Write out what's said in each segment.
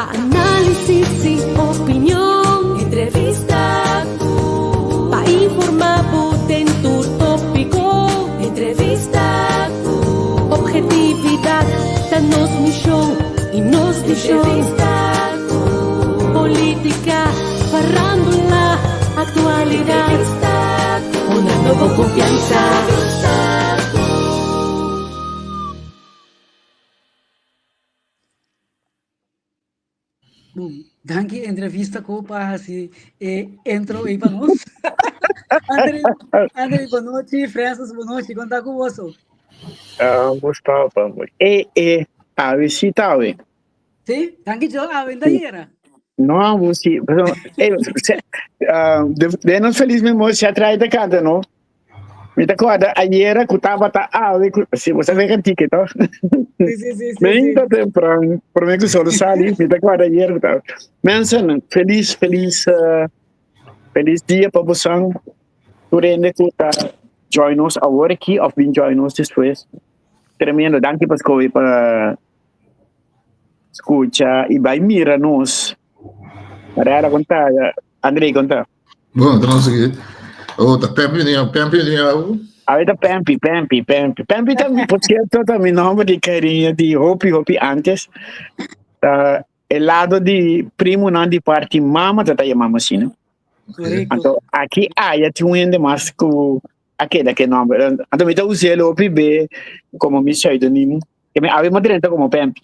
Pa análisis i opinion. Entrevista ku. Pa informá bo den tur tópiko. Entrevista ku. Objetividat ta nos mishon i nos vishon. Entrevista ku. Polítika, farándula, aktualidat. Entrevista ku. Honrando bo konfiansa. Entrevista ku. Bon, danki entrevista ku pa hasi e intro ei pa nos. André, André, boa noite. Francis, boa noite. Conta com você. Ah, Mustafa. E, e, awe si tawe. Sí, danki Jo, awe nta yera. No, si, pero, eh, se, ah, de, de nos feliz memoria se atrae de canta, no? Mi ta acorda ayera ku tabata awe ku si bo sabe kantika to. Sí, sí, sí, sí, Bem sí. ta tempran, prome ku sol sali, mi ta acorda ayera ku tabata. Mensen, feliz, feliz, uh, feliz dia pa bosan. Tur hende ku ta join nos awor aki of bin join nos despues. Tremendo, danki pa skohe pa skucha i bai mira nos. Rara konta, André konta. Bom, então nós aqui. Oh, tá Pempi, né? Pempi, né? Ahorita Pempi, Pempi, Pempi. Pempi también, por cierto, también nombre de cariño de Hopi, Hopi antes. Uh, el lado de primo não de parte mama, tá mama assim, não? Correcto. Então, aqui há tinha um ainda mais que aqui daquele nome. Então, me tá usando Hopi B como mi pseudonimo. Que me ave madrenta como Pempi.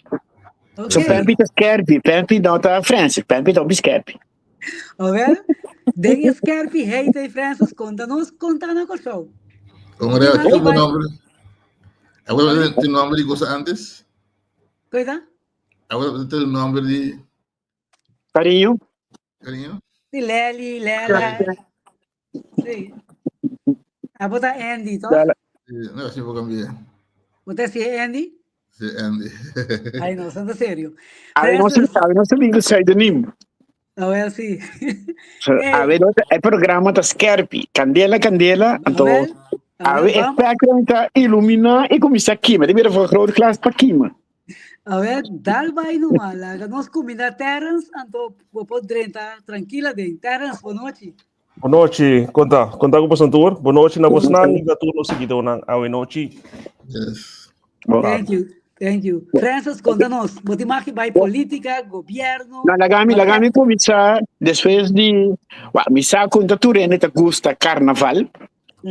Ok. So Pempi tá skerpi, Pempi não tá Francis, Pempi tá skerpi. A ver, den Skerpi, Heite e Francis, conta nos, conta na show. Como era? Imagina Qual o vai- nome? Agora tem nome de coisa antes? Coisa? Agora tem o nome de Carinho. carinho? De Leli, Lela. Sí. A bota Andy, toch? Dale. Não, assim vou cambiar. Bota si Andy? Sim, Andy. Ai, no, santo serio. Ave não se ave não se liga o pseudonimo. A ver, sí. So, Ei. ave não é programa tá skerpi, candela, candela, A então ver, a ave ver, vamos. spectrum tá ilumina e começa a queima, tem que vergrootglas para queima. A ver, dal vai numa, laga nos comida Terence, anto vou drenta tranquila de Terence, boa noite. Boa noite, conta, conta com o Tour. Boa noite na Bosnan e na turno seguido na awe noite. Yes. Bom, Thank you, thank you. Francis, conta-nos, bote mais que vai política, governo. Na lagami, lagami começar depois de, wa, mi sa conta turene tá gusta carnaval,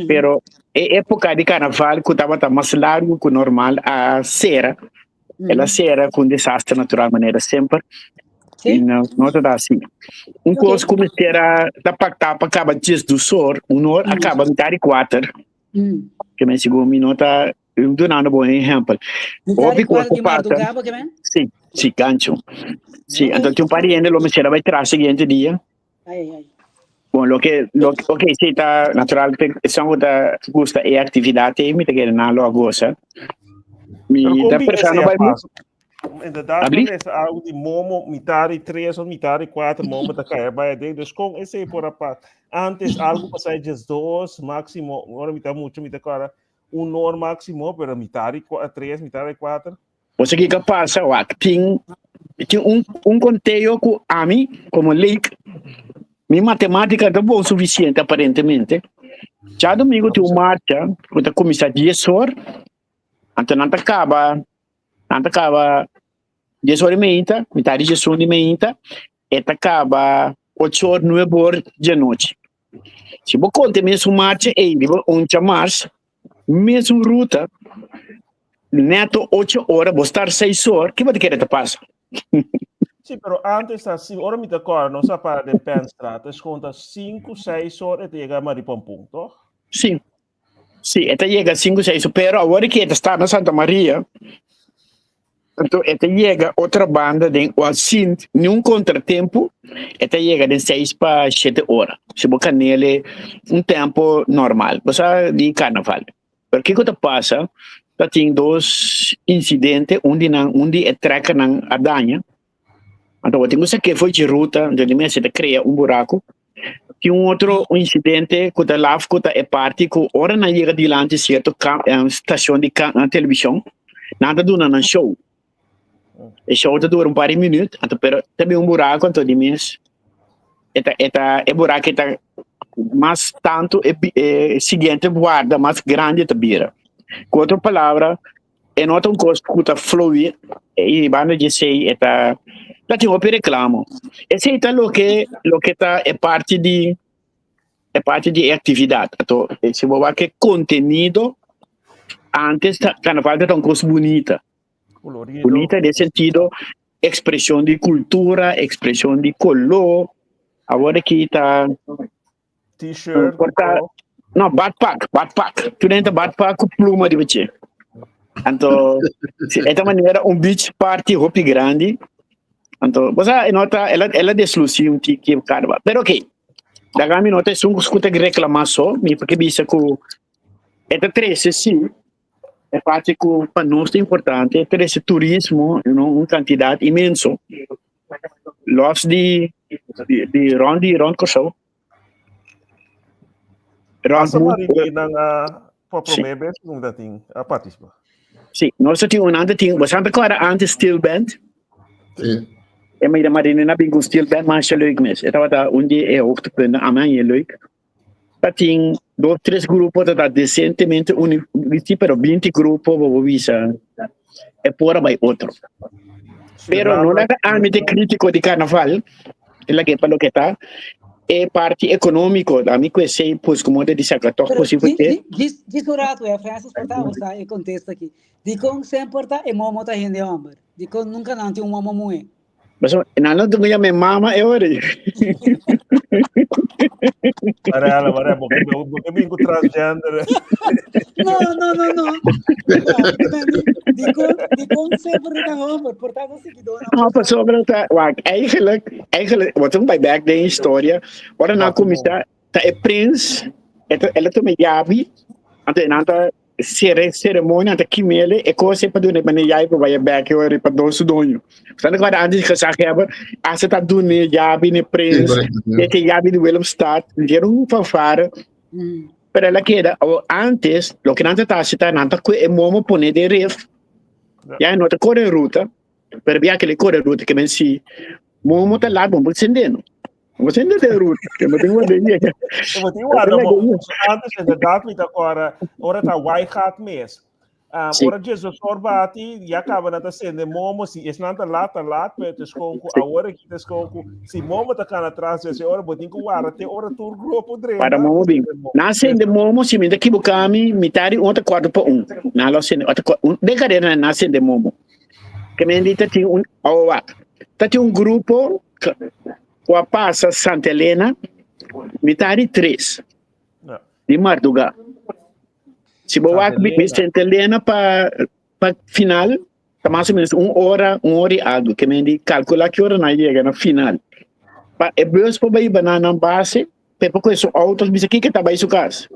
pero é época de carnaval que tava tá mais largo que o normal a cera, ela cera com desastre natural maneira sempre. E Sim, não, não tá assim. Um Ok. coisa como era da pactar para acaba dias do sor, um hora acaba metade quatro, que me segundo minuto um do nada bom exemplo. Óbvio que de passa. madrugada, que vem? Sim, sim, gancho. Sim, Ok. então tem um parente, lo me será vai trás seguinte dia. Ai, ai, ai. Bom, lo que, lo que, ok, sim, tá natural, que são da gusta e atividade, me te querem na lo goza. Mi da persona vai muito. Inderdaad, Abli? is algo de momo, mitad e três ou mitad e quatro, momo da cair vai de dus com esse por a Antes algo passava de dois máximo, agora mitad muito, mitad cara, um hora máximo, pero mitad e três, mitad e quatro. Você que passa, ó, tem, tem um, um conteio com a mim, como leigo, minha matemática não é boa o suficiente, aparentemente. Já domingo tem uma marcha, que começar 10 horas, então não acaba, não acaba 10 horas e meia, metade de 10 horas e meia, e acaba 8 horas, 9 horas de noite. Se você conta mesmo marcha, ei, um marcha, mesmo ruta, neto 8 horas, vou estar 6 horas, que vai querer te passa? Sim, pero antes assim, ora mitad cara, não sa para de Penstraat, is conta 5, 6 horas e chega a Maripampum, toch? Sim. Sim, esta chega a 5, 6, pero agora que está na Santa Maria, então esta chega outra banda de o assim, nenhum contratempo, esta chega de 6 para 7 horas. Se você nele um tempo normal, você de carnaval. Porque que te passa? Tá tem dois incidentes, um de não, um de é treca não a danha. Então, eu tenho que foi de ruta, então ele me cria um buraco. Tem um outro incidente que tá lá, que tá é parte que ora não chega dilante certo estação de televisão, nada do na show. E show ta dura un par di minuut, anto pero ta bin un buraco anto di mes e ta e ta e buraco e ta mas tanto e e siguiente guarda mas grandi ta bira. Ku otro palabra e no ta un kos ku ta fluir i banda di esei e ta ta tin hopi reklamo. Esei ta loke loke ta e parti di e parti di e aktividat. Anto si bo wak e kontenido antes ta karnaval ta un kos bunita. Colorido. Bunita den sentido ekspreshon di kultura, ekspreshon di koló. Awor aki ta T-shirt. Porta, no, backpack, backpack. Tu dentro backpack ku pluma di bache. Anto, si, esta manera un beach party hopi grandi. Anto, bosa e nota, ela, ela desluci un tiki carba. Pero ok, daga mi nota es un ku te reclama so, mi porque bisa ku eta trece si, E parti ku pa nos ta importante trese turismo you know, un kantidat inmenso los di di rond di rond Kòrsou. Rond Asa mundu. marinenan a pa Sí. promé bes ku ta tin a partisipá. Sí, nos ta tin un nan ta tin, bo sa kòrda antes steel band? Sí. E maida marinenan a bin ku steel band masha leuk mes. E tabata un di e hoogtepunten, a mi haña leuk. Ta tin dos tres grupo ta ta decentemente uni bisti pero binti grupo bo por bisa e por a bai otro. Pero no laga ami te critico di carnaval, e laga pa loke ta e parti economico, ami cu esey pues como de saca toch Pero posible di, te. di, di, di su rato, eh, Francis, por ta usa e contesta aki. Dikon semper ta e momo ta hende homber? Dikon nunca nan tin un momo muhe? Paso, nan no tengo ya mi mama e ora. Marela, Marela, porque porque vim com transgender. No, no, no, no. Di con, di con sempre ta homber, por tanto seguidor. No, pasobra ta, wak, eigenlijk, eigenlijk, wat een bij back den historia, ora nan cuminsa, ta e prins, el a tuma yabi, anto nan ta Sere ceremonia ta kimele e kos e pa duna e mane yai pa bai bek e ora pa don su doño. Santa kwada antes di gezaghebber a se ta duna e yabi ne prins, e ke yabi di Willemstad, dieron un fanfare. Pero el a keda, o antes loke nan ta ta hasi ta nan ta kue e momo pone den rif, ya e no ta kore ruta, pero bia ke le kore ruta ke men si momo ta laat bon por sende no. Bo sende den ruta, ke bo tin worde yega. Bo tin warda mo. Antes inderdaad mi ta ora ora ta wai gaat mes. Um, Sí. ora Jesus or bati, ya kaba na ta sende momo, si es nan ta laat, ta laat, pero te schoon ku awor aki te schoon ku si momo ta kana atrás dje, ora bo tin ku warda te ora tur grupo drenta. Para momo bin. Na sende momo, si mi ta equivoca mi, mitad di un ta cuarto pa un. Na lo sende, ota un, den carrera na sende momo. Ke men di ta tin un, oh, wak. Ta tin un grupo ku a pasa Santa Elena mitad di tres di marduga. Si bo wak Santa Elena pa pa final ta mas o menos un ora, un ora i algu. Ke men di kalkula ki ora nan yega na final. Pa e bus por bai hiba nan nan base, pe por kohe su auto bisa kiko ta bai su kas.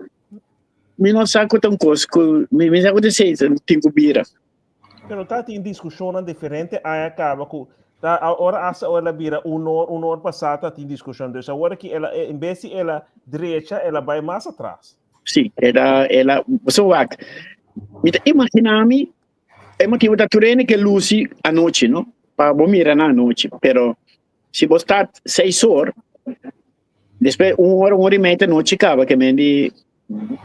Mi no sa ku ta un kos ku mi sa ku ta esei tin ku bira. Pero ta tin discusionnan diferente aña caba cu ta ahora hasta ora bira un or, un or pasá ta tin discusion. Dus ahora ki ela en vez di ela drecha, ela bai mas atras. Sí, ela, ela, so wak. Mi ta imagina mi, e motivo ta tur hende ke luci anochi, no? Pa bo mira na anochi, pero si bo start seis or, despues un hora, un hora y media anochi caba, ke men di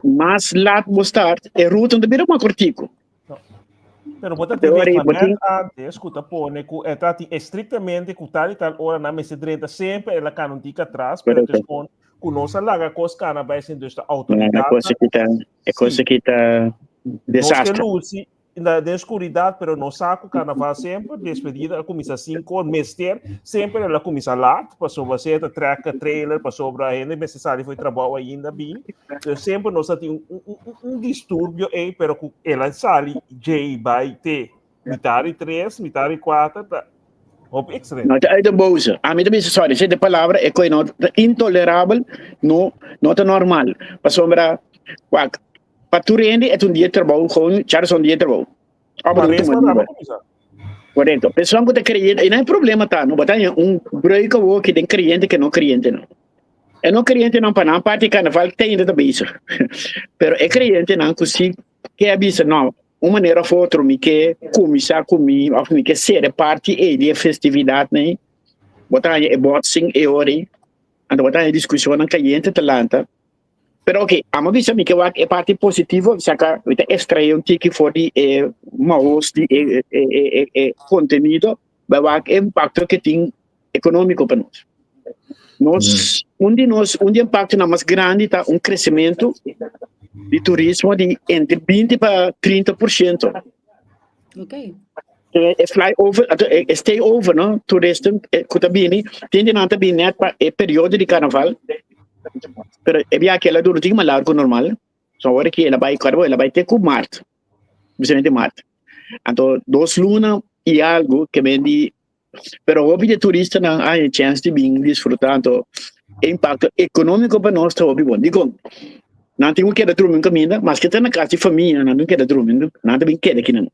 mas laat bo start, e ruta no ta bira mas cortico. Pero bo ta tin reglamento antes ku ta pone ku e ta tin estrictamente ku tal y tal ora nan mester drenta semper e la kana un tika atras, pero Correcto. despues ku nos a laga kos kana bai sin dus ta E autoridad. cosa kita, e cosa kita Nos ke desastre. luci na den oscuridad, pero nos sa ku carnaval semper despedida a cuminsa 5 or, mester semper el a cuminsa laat, pasobra sea ta trek trailer, pasobra hende mester sali for trabou ainda bin. Dus semper nos a tin un, un, un, un disturbio ei, pero ku el a sali J bai te mitar di tres, mitar di kuater, ta hopi extremo. No, ta uit de boze. A mi ta bisa, sorry, si de palabra e koi no ta intolerabel, no, no ta normal. Pasobra, wak, pa tur hende e ta un dia di trabou, gewoon chara un dia di trabou. Ora Maar bo res tuma pa liber. kuminsá. Correcto. Persoon ku ta creyente, e no hay problema ta, no, bo ta haña un breuk awor ki den creyente ke no creyente no. E no creyentenan pa nan parti carnaval te ainda ta bezig. Pero e creyentenan ku si ke a bisa no. Un manera of otro mi ke kuminsá ku mi of mi ke ser e parti ei di e festividatnan ei. Bo ta haña e botsing e ora ei, anto bo ta haña diskushonnan kayente ta lanta. Pero oke, amo bisa mi ke wak e parti positivo, saka mi ta ekstraé un tiki for di e mahos di e e e e kontenido, bai wak e impakto ke tin ekonómiko pa nos. Nos, un di nos, un di impaktonan mas grandi ta un kresementu di turismo di entre 20 pa 30%. Ok. E fly over, e stay over, no? Toeristen ku ta bini, tin di nan ta bini net pa e periodo di karnaval, pero e biaha el a dura un tiki mas largu ku normal. So awor aki el a bai, el a bai te ku mart, precisamente mart. Anto dos luna i algu ke men di Pero hopi di e turistanan a haña chèns di bin disfrutá, anto e impakto ekonómiko pa nos ta hopi bon. Dikon? Nan tin ku keda drumi un kaminda, maske ta na kas di famia, nan tin ku keda drumi, nan ta bin keda akinan.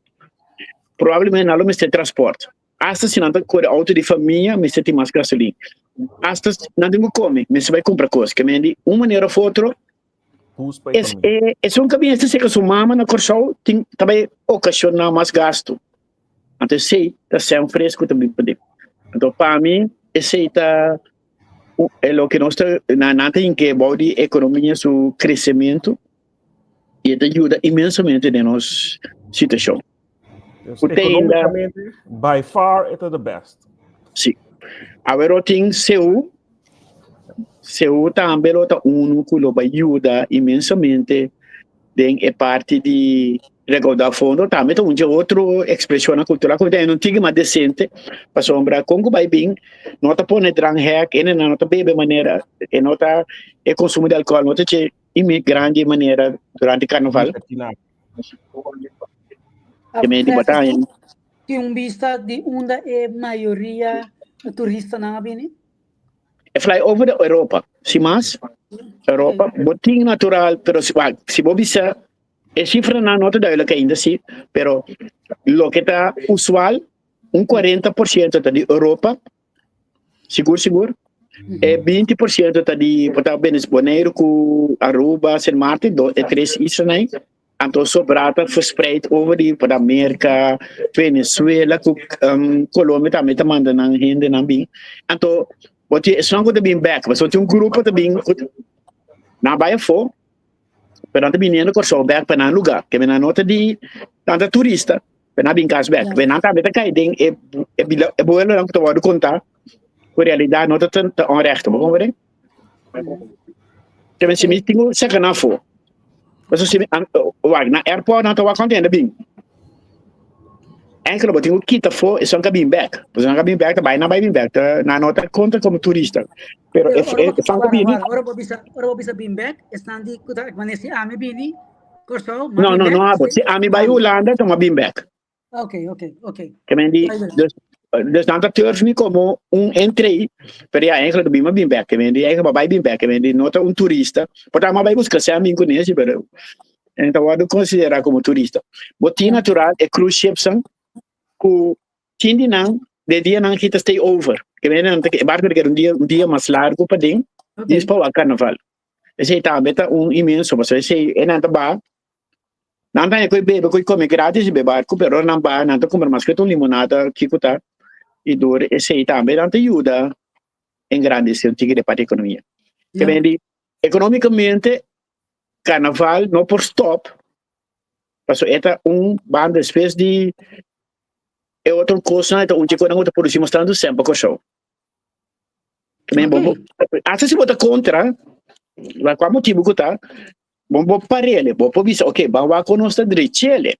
Probablemente nan lo mester transpòrt. Asta si nan ta kore outo di famia, mester tin mas gasolin. Asta nan tin ku kome, mester bai kumpra kos. Ke men di un manera òf otro, es e esun ku a bin esta serka su mama na Kòrsou tin ta bai okashoná mas gastu. Anto esei ta sèn fresku ta bin paden. Anto pa mi esei ta e loke nos ta nan nan ta hinke bou di ekonomia su kresementu i e ta yuda inmensamente den nos situashon. Dus ekonomikamente by far e ta the best. Si. Awero tin seu, seu tambe lo ta unu ku lo bai yuda inmensamente den e parti di recaudá fondo tambe ta un dje otro expresionnan cultural ku ta un tiki mas decente pasobra kon ku bai bin no ta pone dranghek e no ta bebe manera e no ta e consumo di alcohol no ta dje grandi manera durante carnaval. Tin un bista di unda e mayoria turistanan a bini? E fly over de Europa, si mas Europa, bo tin natural, pero si, wak, si bo bisa, e cifranan no ta duidelijk ainda, si, pero loke ta usual, un 40% ta di Europa, sigur sigur, e 20% ta di, por ta Boneiru ku Aruba, Sint Maarten, do, e tres islanan ei. Anto sobrá ta verspreid over di por Merca, Venezuela ku Colombia tambe ta manda nan hendenan bin. Anto bo tin esnan ku ta bin bek, pasobra tin un grupo ta bin ku nan bai afó, pero nan ta biniendo Kòrsou bek pa nan lugá. Ke nan no ta di nan ta turista, pero nan a bin kas bek. Pero nan tambe ta kai den e e buelonan ku ta wòrdu kontá ku en realidat no ta ta onrecht. Bo komprende? Ke men si mi tin ku saka nan afó. Pasobra si mi wak na airport nan ta wak konta hende bin. Enkele bo tin ku kita afó esun ka bin bek. Pasobra nan ka bin bek ta bai nan bai bin bek ta nan no ta konta komo turista. Pero Pero ora bo esun ka wara bini. wara ora bo bisa ora bo bisa bin bek esnan di ku ta manera si ami bini Kòrsou m'a No bin no bek no abo si ami bai ami. Hulanda ta m'a bin bek. Ok, ok, ok. Ke men di, dus, dus dan ta turf mi como un entrei, pero ja, eigenlijk bin ma bin back. Ke men di, eigenlijk ma bai bin back. Ke men di, no ta un turista. Por ta ma bai busca sem bin con ese, pero en ta wordo considera como turista. Bo tin natural e cruise ships ku tin di nan de dia nan kita stay over. Ke men nan ta e barco ta keda un dia mas largo pa den, okay. Dis pa wak carnaval. Esei tambe ta un inmenso, pasobra esei e nan ta ba Nan ta haña ku e bebe ku e kome gratis di be barku, pero ora nan baha nan ta kumpra mas ku un limonada kiko ta i dor esei tambe nan ta yuda engrandesé un tiki di parti ekonomia. Ke men di ekonomikamente karnaval no por stòp pasobra e ta un banda despues di e otro kosnan e ta un dje kosnan ku ta produsí mas tantu semper Kòrsou. Men bo hasta si bo ta kontra, la kua motibu ku ta, bo bo parele, bo por bisa ok, ban wak kon nos ta drechele,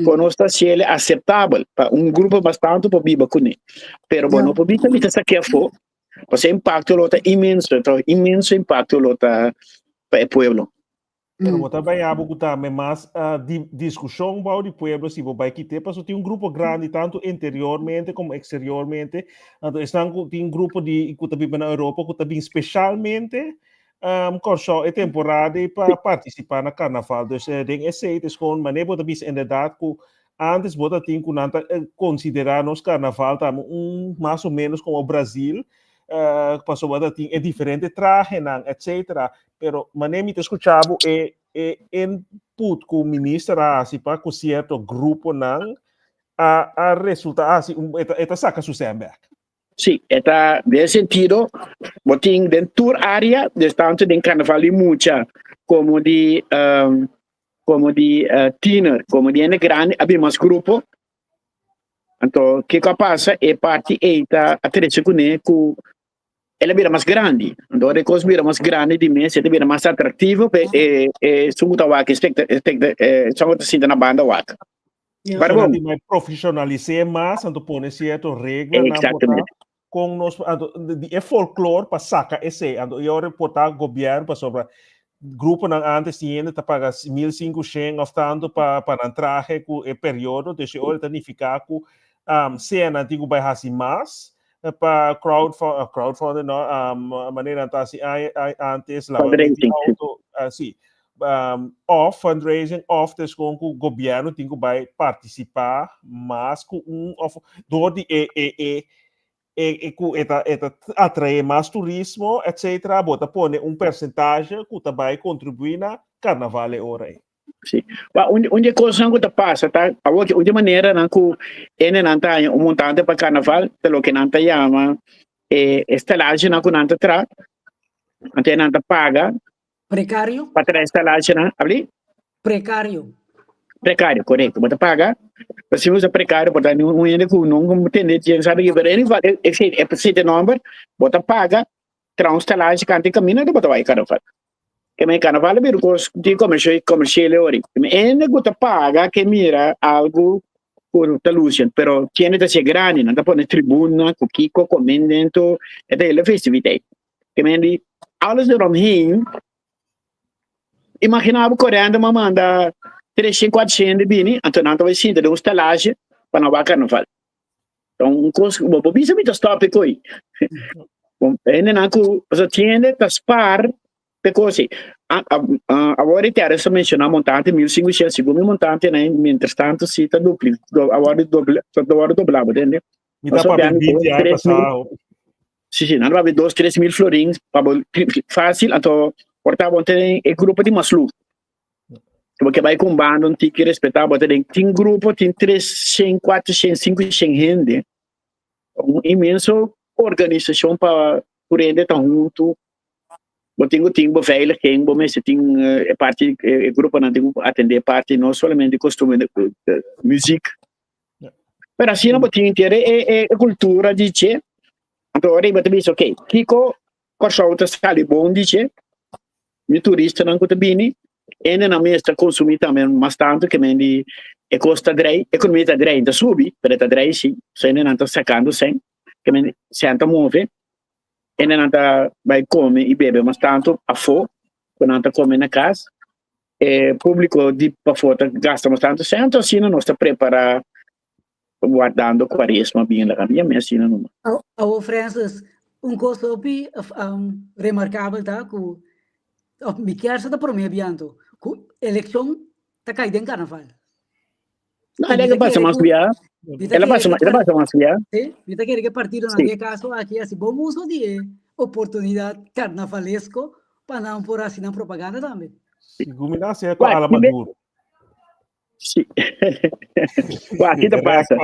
kon nos ta hasiele aseptabel pa un grupo mas tantu por biba kuné. Pero bo no por bisa mi ta saké afó, pasobra e impakto lo ta inmenso, inmenso impakto lo ta pa e pueblo. Pero bo ta bai abo ku tambe mas di diskushon bou di pueblo si bo bai kite paso tin un grupo grandi tantu interiormente komo eksteriormente. Anto esnan ku tin grupo di ku ta biba na Europa ku ta bin spesialmente um, Kòrsou e temporada ei pa partisipá na karnaval. Dus eh, den esei es kon manera bo ta bisa inderdaad ku antes bo ta tin ku nan ta eh, konsiderá nos karnaval tambe un mas o menos komo Brasil, eh, pasobra ta tin e diferente trahenan, etcetera. Pero manera mi ta skucha bo e. E input ku minister a hasi pa ku sierto gruponan a a resulta hasi un e ta e ta saka su sèn bèk. Sí, e ta den sentido bo tin den tur área, des tanto den karnaval di mucha komo di komo di tiener komo di hende grandi a bin mas grupo. Anto kiko a pasa e parti ei ta a trese kuné ku el a bira mas grandi. Anto ora e kos bira mas grandi di mes e ta bira mas atraktivo pa e esun ku ta wak e spekta spekta esun ku ta sinta na banda wak. Ja. Pero bon. Di profesionalisé mas, anto pone cierto regla Exactamente. Con nos anto di e folklore pa saca ese, anto e ora porta gobierno pa sobra grupo nan antes tiene ta paga 1500 of tanto pa pa nan traje ku e periodo, dus e ora ta nifica ku um, sea nan tin ku bai hasi mas pa crowdfunding, crowdfunding no, um, manera nan ta hasi antes, Fundraising. auto, si, um, of fundraising of des kon ku gobierno tin ku bai participa mas ku un of door di e e e e, e ku eta eta atrae mas turismo etc. Bo ta pone un percentage ku ta bai contribui na carnaval e ora ei. Sí. Ba, un, un de cosnan ku ta pasa ta awor un de manera nan ku ene nan ta haña un montante pa carnaval ta loke nan ta yama e estalage nan ku nan ta tra ante nan ta paga Precario? Pa traha estalage nan, abli? Precario. Precario, correcto. Bo ta paga. Pero si usa precario, por tanto, un hende ku no tende djen sabe ki, pero en ieder geval, e e e sete nomber, bo ta paga traha un stalage kante camino, bo ta bai carnaval. Ke men carnaval a bira un kos di comercio comercial ori. Hende ku ta paga ke mira algo ku ta lucien, pero tiene ta ser grandi, nan ta pone tribuna ku kiko komen dentro, e ta hele festiviteit. Ke men di alles eromheen, imagina bo korente ma manda 300, 400 bini, anto nan ta bai sinta den un stalage pa nan wak carnaval. Então, un kos, bo bo bisa mi ta stop e koi. Bon, hendenan ku, pasobra tin hende ta spaar p'e kos ei. Awor e Terrence a menshoná montante 1500, segun mi montante nan mientrastanto si ta dupli, awor doble, ta wòrdu doblá, bo tende? Mi ta papia 20 aña pasá. Sí, sí, nan papia 2, 3 mil florins pa bo fácil, anto por ta bo ten e grupo di mas lujo. Bo ke bai ku un banda un tiki respetá, bo ta den tin grupo tin 300, 400, 500 hende. Un inmenso organisashon pa tur hende ta huntu. Bo tin ku tin beveiliging, bo mester tin e parti e gruponan tin ku atendé e parti no solamente kostume muziek. Pero asina bo tin intere e e kultura di dje. Anto ora bo ta bisa ok, kiko Kòrsou ta sali bon di dje? Mi turistanan ku ta bini, hendenan mes ta konsumí tambe mas tantu ke men di e kos ta drei, ekonomia ta drei, ta subi, pero e ta drei si, so hendenan ta sakando sèn, ke men sèn ta move, hendenan ta bai kome i bebe mas tantu afó ku nan ta kome na kas. E públiko di pafó ta gasta mas tantu sèn, anto asina nos ta prepará wardando kuaresma bien laga mi yam'é asina numa. Awo Francis, un kos hopi remarkabel ta ku of mi kier sa ta promé bianto ku elekshon ta kai den karnaval. No, el a pasa mas bia. El a pasa, el a pasa mas bia. Sí, mi ta kere ku e partidonan den e kaso aki hasi bon uso di e oportunidat karnavalesko pa nan por hasi nan propaganda tambe. Sigun mi nan hasi ku ala Maduro. Sí. Wak, ki ta pasa?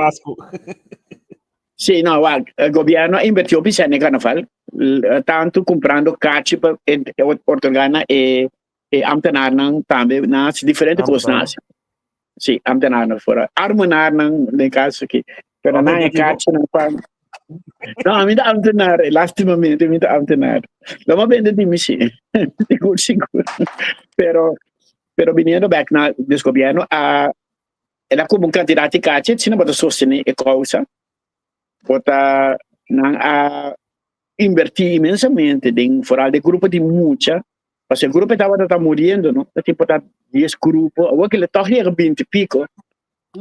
Sí, no, wak, e gobierno a inverti hopi sèn den karnaval, tantu kumprando kachi pa otorgá na e e ambtenaarnan tambe nan hasi diferente kos nan hasi. Sí, ambtenaarnan fora. Armenaarnan den kaso aki. Pero nan e kachinan pa No, ami ta ambtenaar, lastimamente mi ta ambtenaar. Lo m'a bende di mi sí. Sigur, sigur. Pero Pero biniendo bek na dus gobierno a el a cumpra un cantidad di cachi asina bo ta sostene e causa bo ta nan a inverti inmensamente den vooral den grupo di mucha pasobra e grupo tabata ta muriendo no ta tipo ta 10 grupo awor kila tog yega 20 pico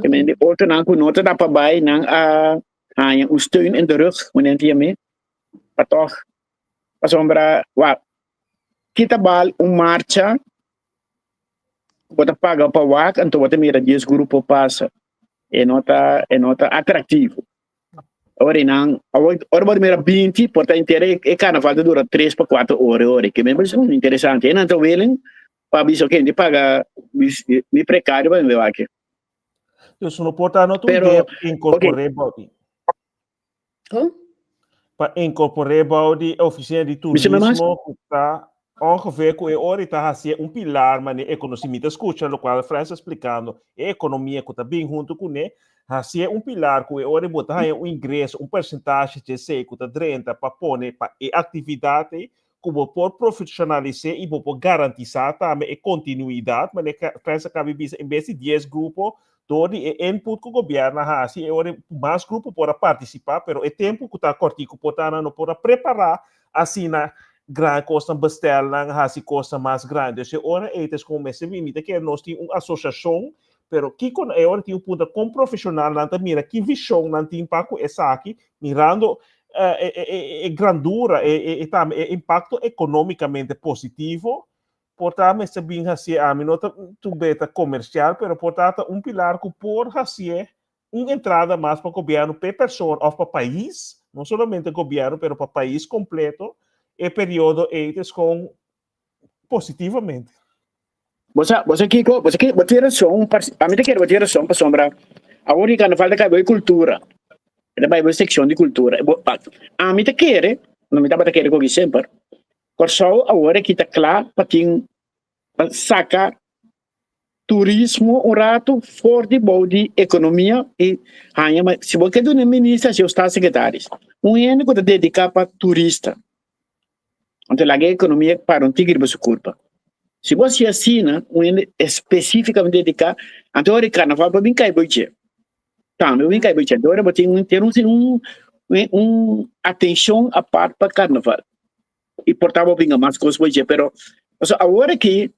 e men di otronan cu no ta da pa bay nan a haña un steun in de rug manera nan ta yam'e pa tog pasobra wak Kita bal un marcha ku bo ta paga pa wak anto bo ta mira dies grupo pasa. E no ta e no ta atraktivo. Ora nan ora bo ta mira 20 por ta entera e karnaval ta dura 3 pa 4 ora ora ke men parese interesante. E nan ta willing. Pa bisa kende paga mi precario pa mi bai wak. Dus no por ta no tu Pero, idea okay. incorporé bou di. Oh? Pa incorporé bou di oficina di Bisa mi mas? turismo ku ta ongeveer ku e ora ta hasi un pilar mane ekonomia. Mi ta skucha lokual Frans ta splikando, e ekonomia ku ta bin huntu kuné, hasi un pilar ku e ora bo ta haña un ingreso, un persentahe dje esei ku ta drenta pa pone pa e aktividat ei, ku bo por profeshonalis'é i bo por garantisá tambe e kontinuidat, manera Frans a kaba di bisa, en bes di dies grupo, dor di e input ku gobièrnu a hasi, e ora mas grupo por a partisipá, pero e tempu ku ta kòrtiku por ta nan no por a prepará asina gran kosnan, bestèlnan, hasi kosnan mas grandi. Dus e ora ei ta komo mester bini, mi ta kere nos tin un asosiashon, pero kiko e ora tin un puntra kon profeshonal nan ta mira, ki vishon nan tin pa ku esaki, mirando e grandura e tambe e impacto economicamente positivo, por ta mester bin hacié, ami no ta tu beta comercial, pero por ta ta un pilar cu por hacié un entrada mas pa gobierno, pe persona of pa pais, no solamente gobierno, pero pa pais completo, e periodo ei ta escon positivamente. Bo sa, bo sa kiko, bo sa ki, bo tin rason, ami ta kere bo tin rason pasobra awor di karnaval ta kai bo e kultura, e ta bai bo e sekshon di kultura. Bo, ami ta kere, no mi tabata kere koki semper, Kòrsou awor aki ta kla pa tin, pa saka turismo un ratu for di bou di ekonomia i haña, si bo ke duna e minister si bo staatssecretaris, un hende ku ta dediká pa turista. Anto laga e ekonomia para un tiki riba su kurpa. Si bo hasi asina, un hende espesífikamente dediká, anto ora di karnaval bo bin kai bo dje. Tambe bo bin kai bo dje. Anto ora bo tin un ter un un un atenshon apart pa karnaval. I por ta bo binga mas kos bo dje, pero pasobra awor aki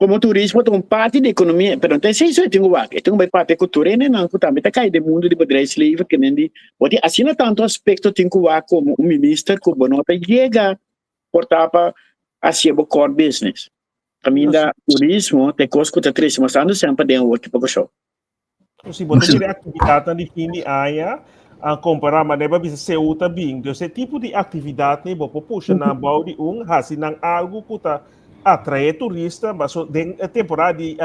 Como turismo ta un parti di economia, pero no ta esei so e tin cu wak. E tin cu bai papia cu tur hendenan cu tambe ta cay den mundo di bedrijfsleven, ke men di, bo tin asina tanto aspecto tin cu wak como un minister cu bo no ta yega por ta pa haci bo core business. Caminda turismo ta e cos cu ta trece mas tanto semper den awor ki pa Curaçao. Si bo ta mira actividadnan di fin di aña, a compara manera bo bisa CU ta bin. Dus e tipo di actividadnan bo por pusha nan bou di un, haci nan algo cu ta atrae turista, paso den e temporada di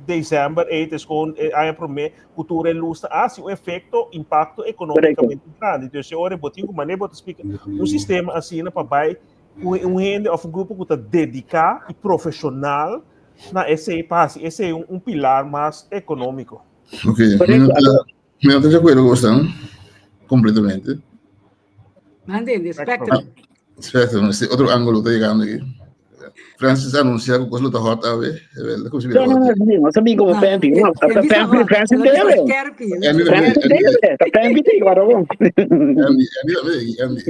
december ei ta escon e aña prome cu tur e luz ta haci un efecto, impacto economicamente grandi. Dus e ora bo tin cu manera bo ta splica un sistema asina pa bai cu un hende of un grupo cu ta dedica y profesional na esei pa hasi esei un, un pilar mas económico. Ok, mi no ta, mi no ta de acuerdo con usted, completamente. Mande, de spectrum. Spectrum, este otro ángulo está llegando aquí. Francis anuncia que cosa lo está hot ave. No, no, no, no, no sabía como Pampi. No, Pampi, Francis debe. Francis debe. Pampi te igual, Andy, Andy, Andy.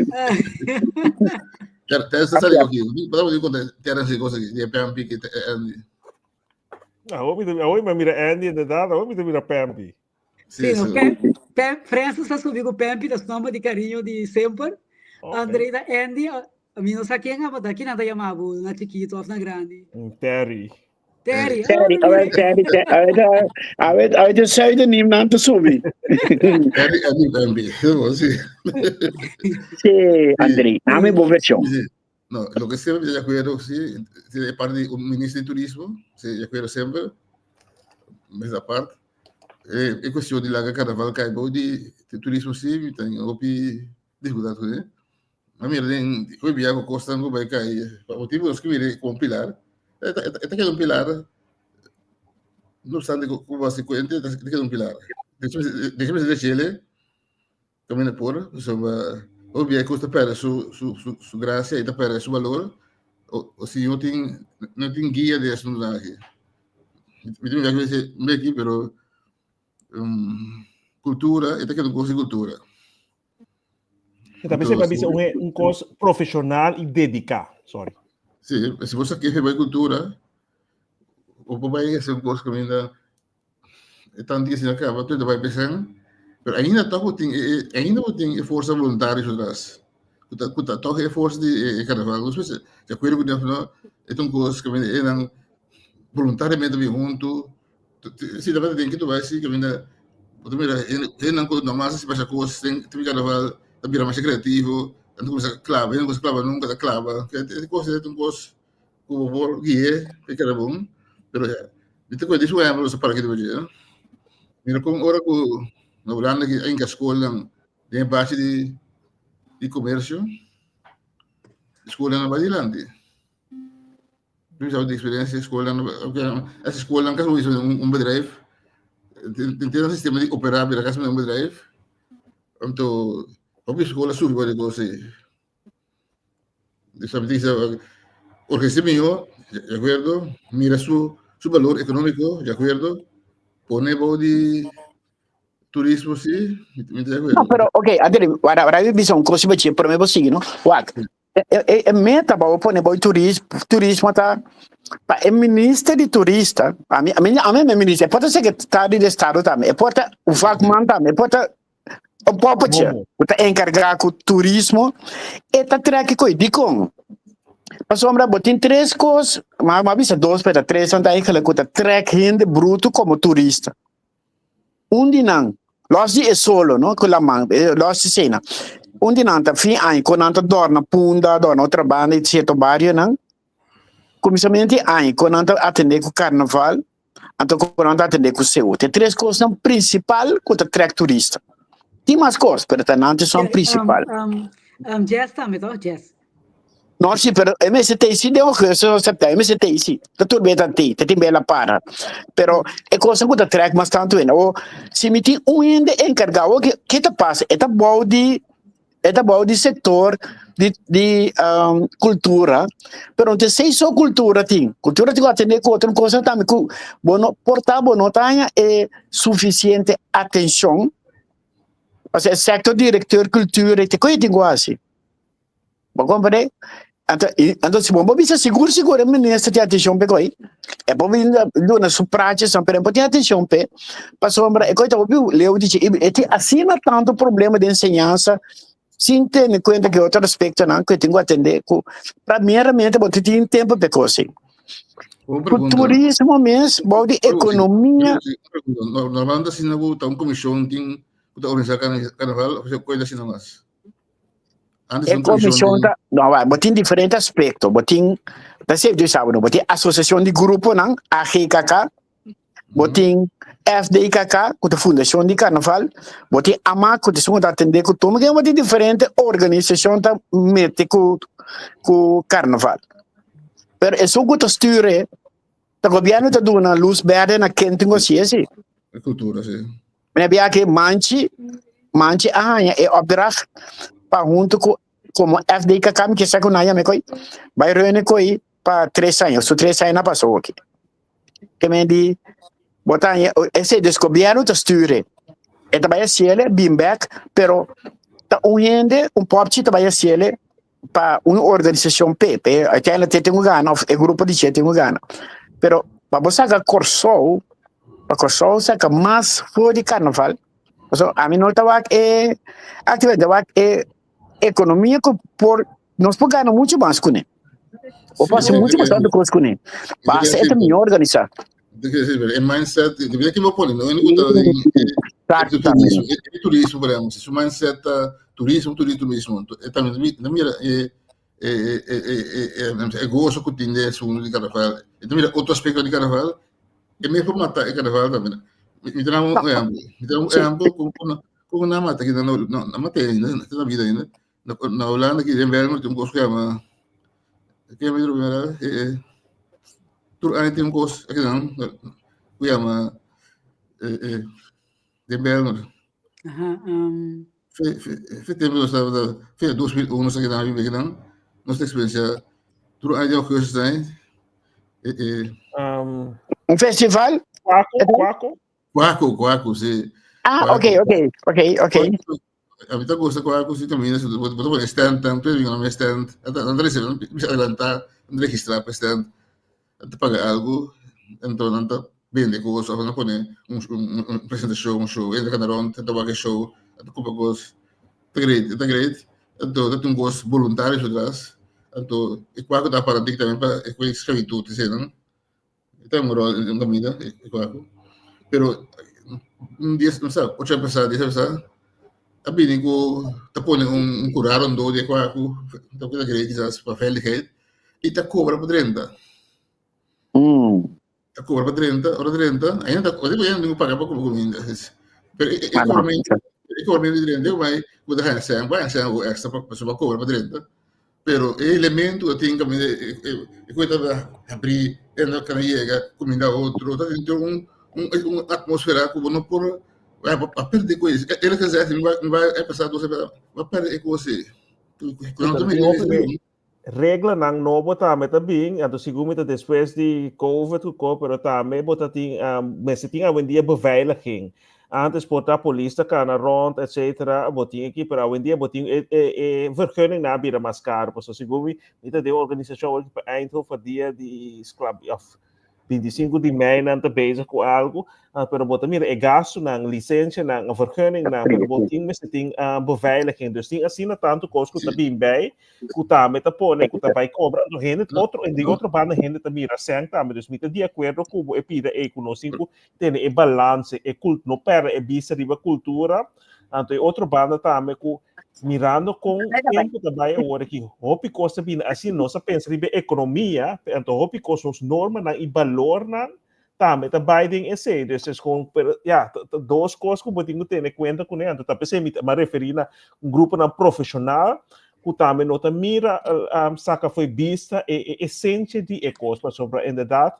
Terence ta sali aki. Bata bo konta Terence e cosa di Pampi ki Andy. Awor mi ta awor mi mira Andy inderdaad, awor mi ta mira Pampi. Sí, no, Pam, Pam, Francis a subi ku Pampi, ta su nomber di cariño di semper. Ok. André ta Andy, a mi no sa ken tabata, kinan ta yama bo na chikito of na grandi? Terry. Terry, Terry, oh, a ver, Terry, Terry, a ver, a ver, a ver, de pseudoniem nan te subi. Terry, Andy, Pampi. Sí. Sí, André, dame bo versión. Sí. No, lo que siempre de acuerdo, sí, sí, de parte de un ministro de turismo, sí, de acuerdo siempre, esa parte. Eh, é cuestión de laga carnaval cai bom de, de turismo sí, tem opi dificultad con ele. Mas mira, den, hoy día con costa no vai cair. O tipo que mire com pilar, esta queda un pilar. No obstante, como assim, esta queda un pilar. Déjame decirle, camina por, insomma, hoy día costa perde su, su, su, su gracia y perde su valor. O, o si no tiene, no tiene guía de eso, no aquí. Mi tiene que decir, aquí, pero um, cultura, esta queda un cosa de cultura. Tambe se bisa un, un cos profesional y dedica. Sorry. Sí, si você quer ver cultura, o vai ser um curso que ainda é tanto que se acaba, tudo vai pensando, pero ainda toca tem ainda tem força voluntária atrás. Kuta kuta toca é força de carnaval, não sei se de acordo com não, é um curso que ainda voluntariamente vem junto. Si dapat tem que tu vai se que ainda Porque mira, en ku normal se pasa cosas, tem tem carnaval, ta bira mais criativo, tanto começa clava, não começa clava nunca, ta clava. Que é coisa, é um coisa. ku bo por gui'é pa e keda bon, pero ya, mi ta kue di su ehempel nos a para aki riba dje. Mira kon ora ku na Hulanda aki a hinka skolnan den e bachi di di komersio, skolnan a bai dilanti. Mi sa di experiencia skolnan, ese skolnan kasi un un bedrijf, tin un sistema di operá bira kasi un bedrijf, anto hopi skol a sufri pa di kos ei. Organisa mihó, di akuerdo, mira su su balor ekonómiko, di akuerdo, pone bou di turismo si, mi ta di akuerdo. No, pero ok, Adri, wara, wara mi bisa un kos riba dje, promé bo sigui, no? Wak, e, e, e meta pa bo pone bou turismo, turismo ta pa e minister di turista, ami, ami, ami e minister, e por ta sekretario di estado tambe, e por ta vakman tambe, e por ta Un poppetje ku ta enkargá ku turismo e ta trek koi. Dikon? Pasobra bo tin tres kos, ma mi a bisa dos pero ta tres nan ta eigenlijk ku ta trek hende brutu komo turista. Un di nan, los di e solo no, ku laman, los di eseinan. Un di nan ta fin aña ku nan ta dòrna Punda, dòrna Otrabanda i sierto barionan. Kuminsamentu di aña ku nan ta atendé ku karnaval. Anto ku nan ta atendé ku seú. Te tres kosnan prinsipal ku ta trèk turista. Tin mas kos, pero ta nan esun prinsipal. Jazz tambe to, jazz. No, si, pero e mester ta isi den augustus o september, e mester ta isi. Ta tur beta ti, ta tin bela para. Pero e kosnan ku ta trèk mas tantu hende. Awor, si mi tin un hende enkargá, awor ke ta pasa? E ta bou di E ta bou di sector di di cultura, pero no ta esey so cultura tin. Cultura tin cu atende cu otro cosa tambe cu bo no por ta bo no ta haña e suficiente atencion. Pasobra e sector directeur cultura te cu tin cu haci. Bo comprende? Anto, anto si bo bisa sigur sigur e minister tin atencion p'e coi, e por bin duna su praatjesnan pero e por tin atencion p'e, pasobra e coi ta hopi leu di dje, e tin asina tanto problema den enseñansa sin tene cuenta ki otro aspectonan cu e tin cu atende cu primeramente bo ta tin tempo p'e cos ei. Cu turismo mes bou di economia. Normalmente asina cu ta un comision tin cu ta organisa carnaval of e coi asina mas? E komishon ta, no, bo tin diferente aspekto. Bo tin, ta sef di sabi, no? Bo tin asosiashon di gruponan, AGKK, bo tin FDKK, ku ta Fundashon di Karnaval, bo tin AMAC, ku ta esun ku ta atendé ku tur, bo tin diferente organisashon ta mete ku ku karnaval. Pero esun ku ta stuur e, ta gobièrnu ta duna lus bèrdè na ken tin ku hasi esei. Kultura, si. Mi a bia ke Manchi, Manchi a haña e opdracht pa huntu ku komo FDKK mi ke sa ku nan yama koi, bai reuni koi pa tres aña, su tres aña na pasa oki. Ke men di bo ta haña esei dus gobièrnu ta stuur e, e ta bai hasiel bin bèk pero ta un hende un pòpchi ta bai hasiel pa un organisashon p'e, p'e uiteindelijk tin ku gana òf e grupo di dje tin ku gana. Pero pa bo saka Kòrsou, pa Kòrsou saka mas for di karnaval, pasobra ami no ta wak e aktividat, mi ta wak e ekonomia ku por, nos por gana muchu mas kuné. Bo por hasi muchu mas tantu kos kuné. Basta e ta mihó organisá. E mindset, depende ki bo pone, no? Exactamente. E turismo, por ejemplo, si su mindset ta turismo, turismo, turismo, e también ta mira e e e e e gozo ku tin de asunto di carnaval, e ta mira otro aspecto di carnaval, e mes por mata e carnaval también. Mi ta dá un ejemplo, mi ta dá un ejemplo con con nan mata aki, nan nan mata ainda, ta na vida ainda. Na Holanda aki den Bijlmer tin un kos ku yama ke yama primera eh tur aña tin un kos akinan ku yama eh den Bijlmer. Aha, Fe fe fe tempu nos tabata fe 2001 nos a keda biba akinan nos ta eksperensia tur aña den augustus ai eh eh Un festival? Kwaku, kwaku. Kwaku, kwaku, si. Ah, ok, ok, ok, ok. A mi ta gusta cu algo si caminda, si bo ta pone stand, tan tur binga na stand, anta nan ta recibe, nan bisa adelanta, nan registra pa stand, nan ta paga algo, anto nan ta bende cos of nan pone un un presentacion, un show, hende ta cana rond, ta wak e show, nan ta cumpra cos, ta great, ta great, anto ta tin un cos boluntario su tras, anto e cuaco ta para dik tambe pa e cu esclavitud eseinan. E ta un rol en caminda, e cuaco. Pero un dia, no sa, ocho aña pasá, dies aña pasá, a bini cu ta pone un, un curá rondó di e cuaco, ta keda grei kisas pa veiligheid. i ta kobra pa drenta. Ta kobra pa drenta, ora drenta, ainda ta, ora ainda ku paga pa kumpra kuminda. Pero e kobramento, e kobramento di drenta, bai, bo ta haña sèn, bai haña sèn extra pa pasobra bo a kobra pa drenta. Pero e elemento ku tin kaminda e ku ta habrí, e no kana yega kuminda otro, ta tin un un atmósfera ku bo no por a pèrdè ku esei. El a gezegd, mi bai a pasá dos bo a pèrdè e kos ei. Reglanan nobo tambe ta bin, anto segun mi ta despues di Covid ku ko, pero tambe bo ta tin, mester tin awendia beveiliging. Antes por ta polis ta kana rond etcetera, bo tin aki, pero awendia bo tin e e e vergunning nan a bira mas karo, pasobra segun mi, mi ta den un organisashon awor pa Eindhoven dia di sklab òf 25 di mei nan ta bezig ku algu, ah, pero bo ta mira e gastunan, lisensianan, vergunningnan, pero bo tin mester tin ah, beveiliging. Dus tin asina tantu kos ku ta bin bij, ku tambe ta pone ku ta bai kobra. Anto hende otro, di otro banda hende ta mira sèn tambe. Dus mi ta di akuerdo ku bo e pida ei ku nos tin ku tene e balanse, e kul no pèrdè e bista riba kultura. Anto e otro banda tambe ku mirando kon tempu ta bai awor aki, hopi kos ta bini asina, nos a pensa riba e ekonomia, anto hopi kos nos normanan i balornan tambe ta bai den esei. Dus es kon, pero ya, ta dos kos ku bo tin ku tene kuenta kuné. Anto ta p'esei mi ta referí na un gruponan profeshonal ku tambe no ta mira saka fo'i bista e esensia di e kos, pasobra inderdat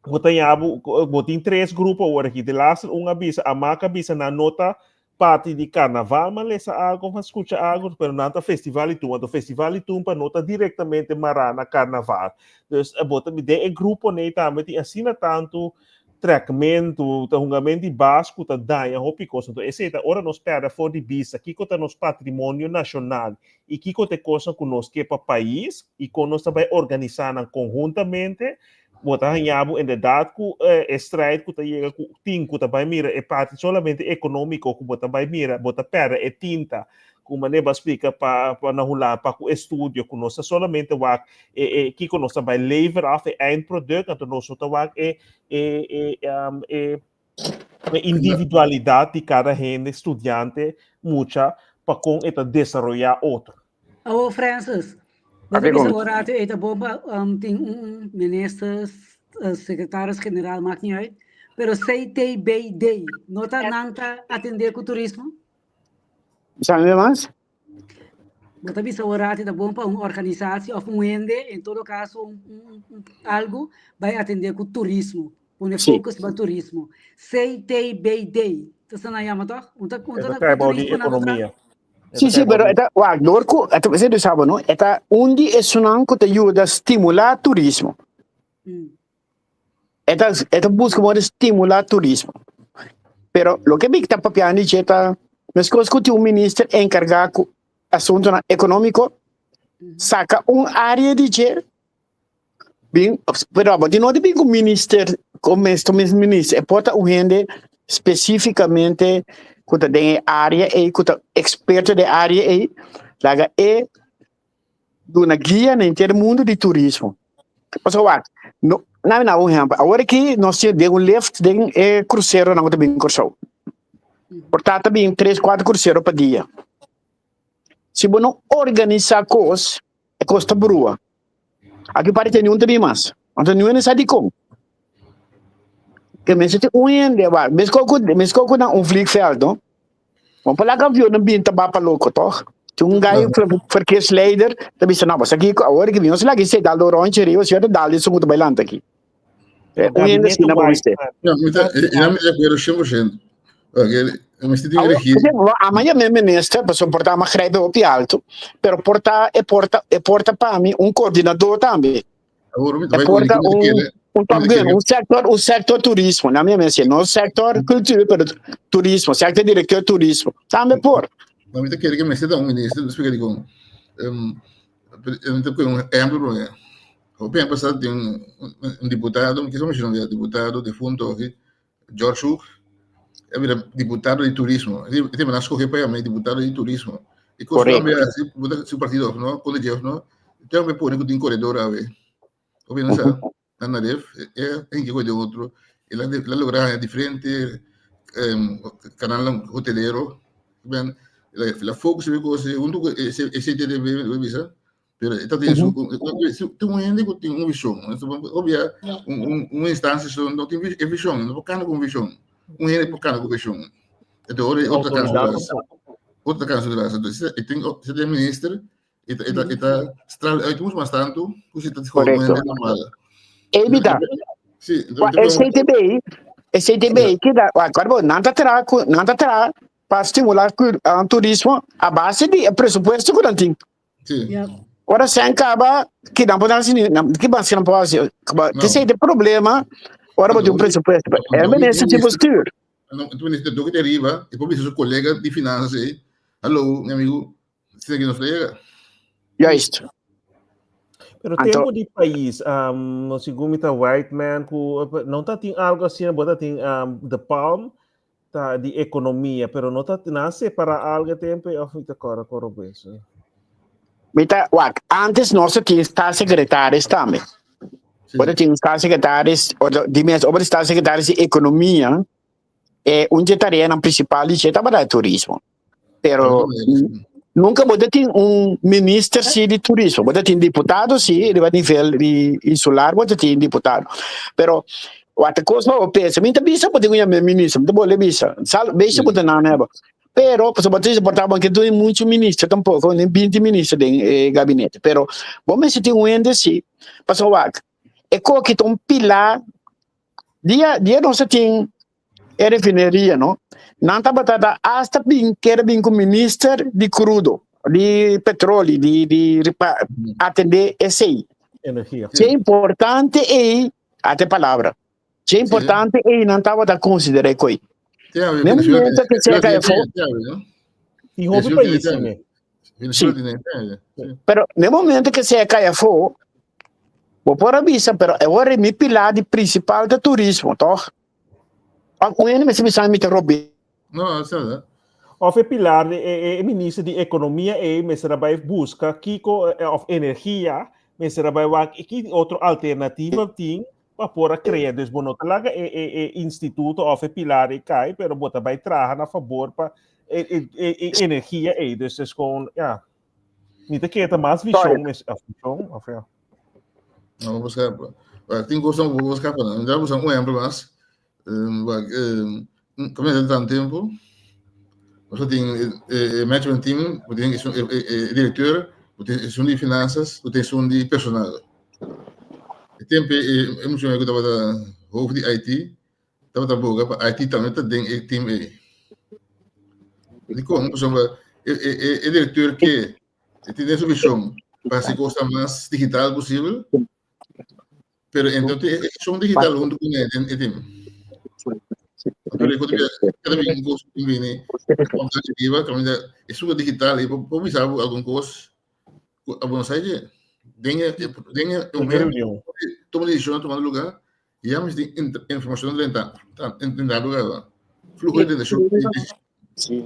Bo ta yabu, bo tin tres grupo awor aki. De laatste un a bisa, Amak a bisa nan no ta parti di carnaval, ma lesa algo, ma scucha algo, pero nan ta festival di tumba. Anto festival di tumba no ta directamente mará na carnaval. Dus bo ta, den e grupo nei tambe tin asina tantu trekmentu, ta hungamento di bas ku ta daña hopi kos. Anto esei ta ora nos pèrdè for di bista kiko ta nos patrimonio nashonal i kiko ta e kosnan ku nos ke pa pais i kon nos ta bai organisá nan konhuntamente. Bo ta haña bo inderdaad ku e strijd ku ta yega ku tin ku ta bai mira e parti solamente ekonómiko ku bo ta bai mira, bo ta pèrdè e tinta ku manera bo a splika pa pa na Hulanda pa ku estudio ku nos ta solamente wak e e kiko nos ta bai lever af e eindproduct anto nos no ta wak e e e e e individualidat di kada hende studiante mucha pa kon e ta desaroyá otro. Awo Francis, bo ta bisa un rato ei ta bon pa tin un minister, secretaris general, maakt niet uit, pero CTBD no ta nan ta atende ku turismo? Bisa mi mas? Bo ta bisa un rato ta bon pa un organisatie of un hende, en todo caso un, un, un, algo, bai atende ku turismo. Pone focus pa turismo. CTBD, ta sa nan yama toch? Un ta, un ta, E ta kai bou di ekonomia. Sí, sí, pero eta, wak, door ku, eta, ese dus sabo, no? Eta un di esunnan ku ta yuda stimulá turismo. Eta, eta buska modo stimulá turismo. Pero loke mi ta papiando dje ta, meskos ku tin un minister enkargá ku asuntonan ekonómiko, saka un área di dje, bin, pero abo di no di bin ku minister, ku mes mes minister, e por ta un hende spesífikamente ku ta den e área ei, ku ta eksperto den e área ei, laga e duna guia na henter mundu di turismo. Pasobra wak, no, na mi na un ehèmpel, awor aki nos tin den un lift den e kruseronan ku ta bin Kòrsou. Por ta ta bin tres, kuater krusero pa dia. Si bo no organisá kos, e kos ta brua. Aki parece niun ta bin mas. Anto niun hende sa dikon. Ke mester tin un hende ba, mesko ku mesko ku na un vliegveld no. Bo por laga avionnan bin ta ba pa loko toch? Tin un guy verkeersleider ta bisa no, bos aki awor ki bin nos laga esei dal do rondje riba si dal di su ta bai lanta aki. Un hende asina bo mester. No, mi ta, mi ta de acuerdo 100%. Oke, mester tin regie. Ama ya mi minister, pasobra por ta ama grijp hopi alto, pero por ta e por ta e por ta pa mi un coordinador tambe. Awor mi ta E bai por ta mi ta un kere un top mi ta gun, kere un sector un sector turismo, na mi mensie, no sector cultuur, pero turismo, sector directeur turismo. Tambe por. Maar mi ta kere ke mester ta un minister, mi splika dikon. Um, mi ta pone un ehempel prome. Hopi aña pasá tin un diputado, mi kisa menshona un diputado defunto aki, George Hoek, a bira diputado di turismo. E tema nan skohe pa yama diputado di turismo. E kos tambe asi, bo ta su partido of no, konde dje of no, tambe pone ku tin koredor awe. Hopi nan sa, nan na ref, e hende koe den otro, el a logra haña diferente kanalnan hotelero, el a focus riba e kos huntu ku e CTDB, bo bisa. Pero e ta tin su, tin un hende ku tin un vishon. Obvia, un, un, un instansia so no tin e vishon, no por kana ku un vishon. Un hende por kana ku vishon. Entonces, ora otro caso tras. Otro caso tras. Entonces, e tin, si tin minister, e ta, e ta, e ta straal uit mucho mas tanto, ku si ta gewoon un hende normal. Evita. Sí, E CTB, e CTB, keda, acuerdo, nan ta tra, nan ta tra pa stimula turismo a base di e presupuesto ku nan tin. Sí. Ja. Ora sen kaba, ki nan por hasi, ki mas nan por hasi? No. Esei ta e problema ora bo tin un presupuesto. E minister tin por stuur. No, e minister toki te riba, e por bisa su colega di finanzas ei, hallo, mi amigo, sina ki nos ta yega. Juist. Pero Anto- tempo di pais, um, no segun mi ta white man ku no ta tin algo asina, bo ta tin um, the palm ta di ekonomia, pero no ta nan separa algo tempo of mi ta kora koro bes. Mi ta wak, antes nos tin staatssecretaris tambe. Sí. Ora tin staatssecretaris, ora di mes, ora staatssecretaris di ekonomia, e un dje tareanan principal di dje tabata turismo. Pero nunca bo ta tin un minister si di turismo, bo ta tin diputado si, riba nivel di insular bo ta tin diputado. Pero wat e kos bo pensa, mi ta bisa bo tin ku yama minister, mi ta bole bisa, sal beisha bo ta nan heba. Pero pasobra bo ta por ta bo ke tin muchu minister tampoco, ni binti minister den e gabinete. Pero bo mester tin un hende si, pasobra wak, e koki ta un pilar dia dia nos ta tin e refineria no nan tabata ta hasta bin kere bin ku minister di crudo di petroli di di pa atende esei Energia. si importante ei ate palabra si importante ei nan tabata considera e koi Ne momento que se cae fo Tin hopi pais ne. Sí. Pero ne momento que se cae afo, bo por a bisa, pero e ora mi pilar di principal ta turismo, toch? Of un hende mester bisa mi ta robe. No, es verdad. Of e pilar di e, e minister di economia e mester a bai busca kiko eh, of energia mester a bai wak ki otro alternativa tin pa por a crea. Dus bo no ta laga e, e, e instituto of e pilar e cai, pero bo ta bai traha na favor pa e, e, e, e energia ei. Dus es gewoon, ja. Mi ta kere ta mas vision, mes, of vision, of ja. No, vamos buscar. Bueno, tin cosas vamos buscar para. Ya buscar un ejemplo más. Um, um, como é tanto tempo, você tem eh, management team, você tem eh, eh, diretor, você tem um de finanças, você tem um de personal. E tempo, eh, eu me que estava hoofd de IT, estava boga para IT também tá dentro do team aí. Di kon, pasobra e, e, e, e direkteur ke e tin su vision pa hasi cosa mas digital posibel, pero entonces e vision digital hunto con e, e team. Entonces, cada vez un cosa que viene, viva, é super digital, e por bisa algun cos, a Buenos Aires, den den un reunión. Toma decisión, tomando lugar, y ya me información lenta, en dado lugar. Flujo de decisión. Sí.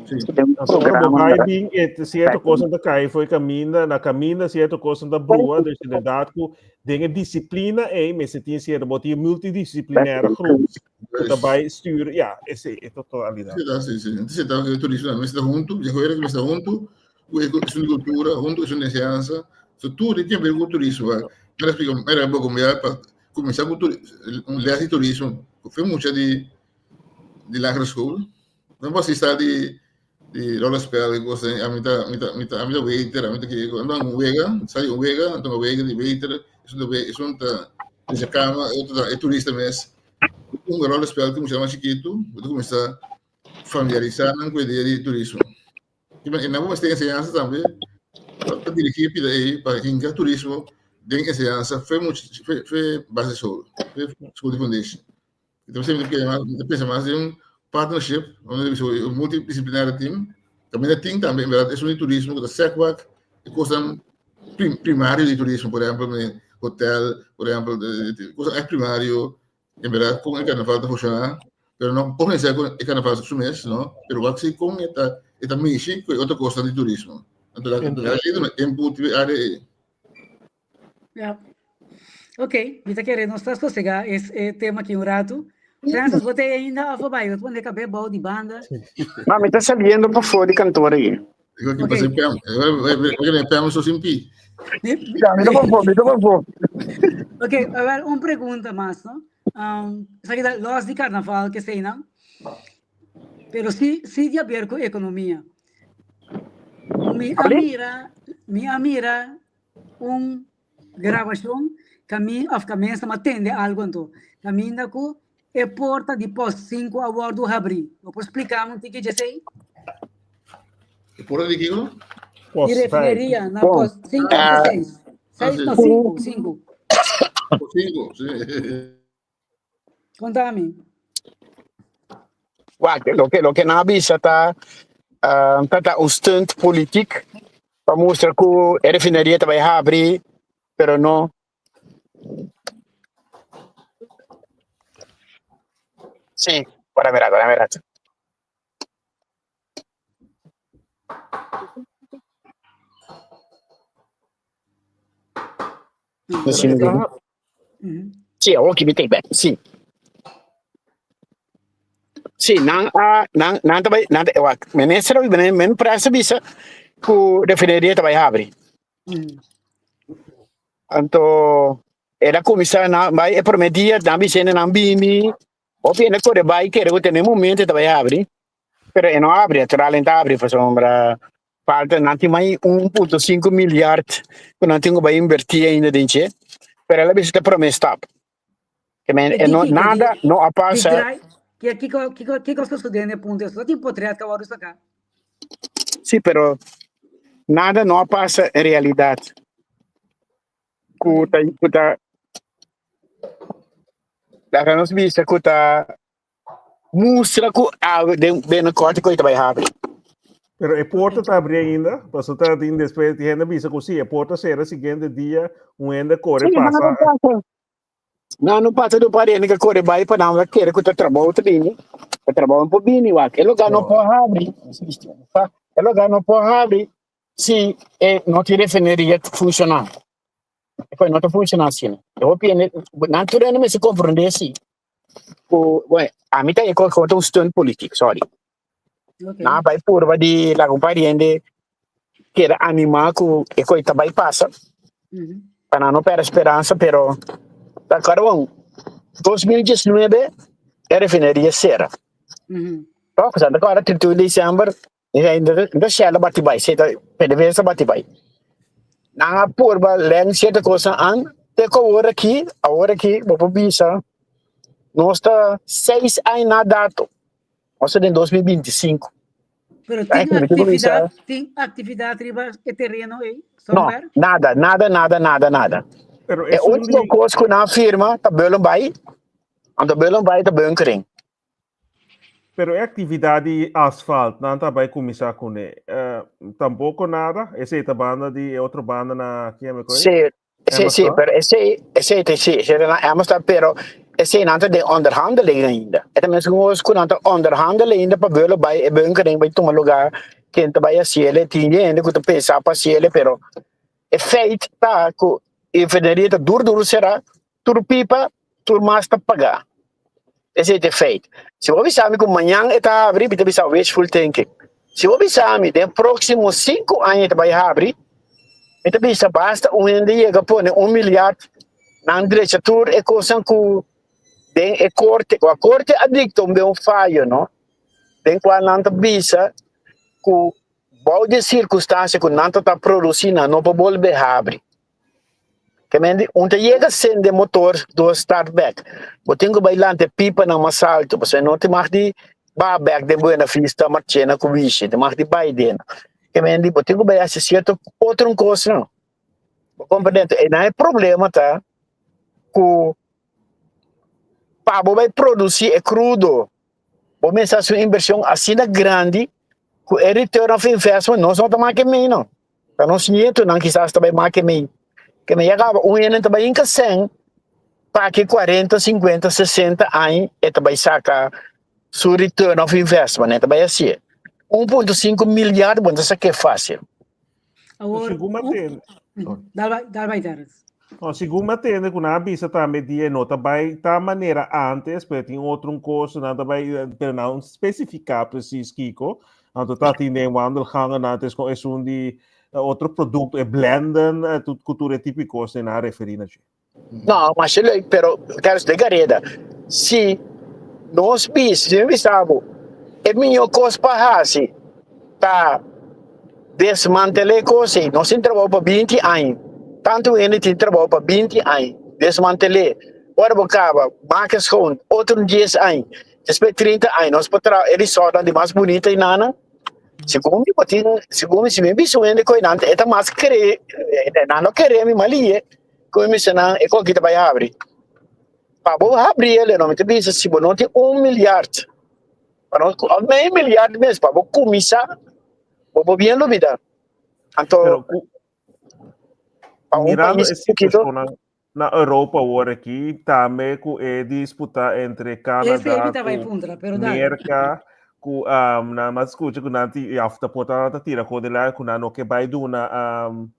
Programa bin e cierto cosa ta kai foi caminda na caminda cierto cosa ta brua dus inderdaad ku den e disciplina ei mester tin cierto bo tin multidisciplinaire groep ku ta bai stuur ja ese e totalidad. Sí, sí, sí. Entonces, ta turismo mester hunto, ya hoor mester hunto, ku e cuestión de cultura, hunto cuestión de enseñanza. So tur tin ver ku turismo. Mira explico, mira bo comida pa kuminsá ku un les di turismo. Fue mucha di di lagere school. No por asista di di rollenspel y cosas. A mi ta, mi ta, mi ta, a mi ta waiter, a mi ta que, ando un wega, sali un wega, anto un wega di waiter, es un es un ta de cama, otro ta e turista mes. Un rollenspel que mucha mas chiquito, bo ta cuminsa familiarisá nan cu e idea di turismo. Y nan bo mester enseñansa tambe pa dirigí pida ei pa hinka turismo den enseñansa fe mucha fe fe basisschool, fe school di foundation. Entonces, mi ta mi ta pensa mas den un partnership, un multidisciplinario team. También team también, en verdad, es un turismo que ta sekwak, e cosnan prim, primario di turismo, por ejemplo, hotel, por ejemplo, cosas echt primario, en verdad, con e carnaval ta funciona, pero no organizar con e carnaval su mes, no, pero wak si con e ta, e ta mishi cu e otro cosnan di turismo. Anto, la, la, la, input di área ei. Ja. Ok, mi ta kere nos ta sosega es e tema aki un ratu. Francis, bo ta ainda of bai? Bo ta pone kabé bou di banda. Ma mi ta saliendo pafó di kantoor aki. Digo que pasé pem. Voy a pem so sin pi. Ja, mi ta por mi ta por. Ok, wel, un pregunta mas, no? Um, esaki ta los di carnaval que sei, no? Pero sí, sí di haber cu economia. Mi a mira, mi a mira un grabacion cami of caminsa ma tende algo anto. Caminda cu e porta di post 5 a wordo habri. Bo por splica un tiki djesei? E porta di kiko? Di refineria na post 5 of 6. 6 no 5, 5. 5, si. Contami. Wak, loke, loke nan a bisa ta, uh, ta, ta un stunt politiek pa mustra ku e refineria ta bai habri, pero no. Sí, para mira, para mira. Sí, sí, awor mi take back. Sí. Sí, nan a nan nan ta bai nan ta wak minister men men prensa bisa ku refineria ta bai habri. Anto era kuminsá nan bai e promé dia nan bisa hende nan bini hopi hende kore bai kere ku tene momento ta bai habri pero e no habri naturalmente habri pasobra Falta nan tin mai 1.5 miljard ku nan tin ku bai invertí ainda den dje, pero el a bisa ta promé stap. Ke men e no nada no a pasa. Kiko kiko kiko a sosodé na e punto eso? Ta tin potret ku a wòrdu saká. Sí, pero nada no a pasa en realidat ku ta ku ta laga nos bisa ku ta Mustra ku awe den binnenkort ku e ta bai habri. Pero e porta ta abri ainda? Paso ta tin despues di hende bisa ku si e porta sera siguiente dia un hende kore Sí, pasa. no pasa. No, no pasa do par hende ka kore bai pa nan kere ku ta trabou ta bini. Ta trabou no por bini wak. E lugar no No. por habri. E lugar no por habri si e no tin refineria funciona. E no ta funciona asina. E hopi hende nan tur hende mester comprende si. Ku, bueno, a mi ta e kos un stunt politiek, sorry. Okay. Nan bai purba di laga un par di hende keda animá ku e kos ta bai pasa. Mhm. Pa nan no perde speransa, pero ta kòrda bon, 2019 e refineria sera. Mhm. Toch? Santa kòrda 31 di december, e Shell a bati bai, PDVSA a bati bai. Nan a purba lèn sierto kosnan an, te ku awor aki, awor aki bo por bisa nos ta seis aña na dato, nos ta den 2025. Pero tin aktividat, tin aktividat riba e tereno ei? No, nada, nada, nada, nada, nada. Pero E esun úniko di kos ku nan firma ta Bullenbaai, anto Bullenbaai ta bunkering. Pero e actividad di asfalt, nan ta bai cuminsa cune. Eh, tampoco nada? Esey ta banda di e otro banda na kieme koe? Sí, sí, sí, Amazon? pero esey, esey ta sí, esey ta na Amazon, pero esey nan ta den onderhandeling ainda. E ta mesun kos ku nan ta onderhandelen ainda pa beulo bai e bunkering bai tuma lugar ken ta bai hasiele, tin hende ku ta pensa pa hasiele, pero e feit ta ku inferneria ta dur dur será, tur pipa, tur mas ta paga. Esei ta e feit. Si bo bisa mi ku mañan e ta habri, mi ta bisa wishful thinking. Si bo bisa mi den próksimo sinku aña e ta bai habri, mi ta bisa basta un hende yega pone un milyard nan drecha tur e kosnan ku den e korte, ku a korte a dikta un den un fayo no, den kua nan ta bisa ku bou di e sirkunstansia ku nan ta ta produsi nan no por bolbe habri. Ke men di, un ta yega sende motor door start bek. Bo tin ku bai lanta e pipanan mas alto, pasobra no tin mag di baha bek den Buena Vista, Marchena ku Wishi, tin mag di bai den. Ke men di, bo tin ku bai hasi sierto otro kosnan. Bo komprende? Enton, einan e problema ta ku pa bo bai produsi e krudo, bo mester hasi un invershon asina grandi ku e return of investment nos no ta make mei no. Ta nos nietonan kisas ta bai make mei. Ke mei a kaba un hende ta bai hinka sèn pa ki kuarenta, sinkuenta, sesenta aña e ta bai saka su return of investment, e ta bai hasié. 1.5 milyard bo no ta sak'é fásil. Awor, Segun mi a tende, sorry. Dal bai, dal bai Terrence. No, segun mi a tende ku nan a bisa tambe di e no ta bai ta manera antes, pero tin otro un kos, nan ta bai, pero nan no spesifiká presis kiko. Anto ta tin den wandelgangen antes kon esun di. otro produkto, e blenden, ku tur e tipo di kos nan a referí na dje. No, masha leuk, pero Carlos de Gareda, si nos bis, si mi bisa bo, e mihó kos pa hasi ta desmantel'é kos ei. Nos tin trabou pa binti aña, tantu hende tin trabou pa binti aña, desmantel'é. Ora bo kaba, make schoon, otro dies aña, despues trinta aña nos por traha e resortnan di mas bunita enanan. Segun mi bo tin, segun mi si mi bisa un hende ku enan e ta mas kere, nan no kere mi malie. Ku mi bisa nan e koki ta bai habri. Pa bo habri el no mi ta bisa si bo no tin un milyard pa no of mei milyard mes pa bo kuminsá bo por bien lubida. Anto Pero ku pa un mirando pais e chikito situashonnan na Europa awor aki tambe ku e disputa entre Esei Canada mi ta bai ku puntra, pero dale. Merka ku um, nan mas skucha ku nan ti of ta por ta tira ko de la ku nan no ke bai duna um,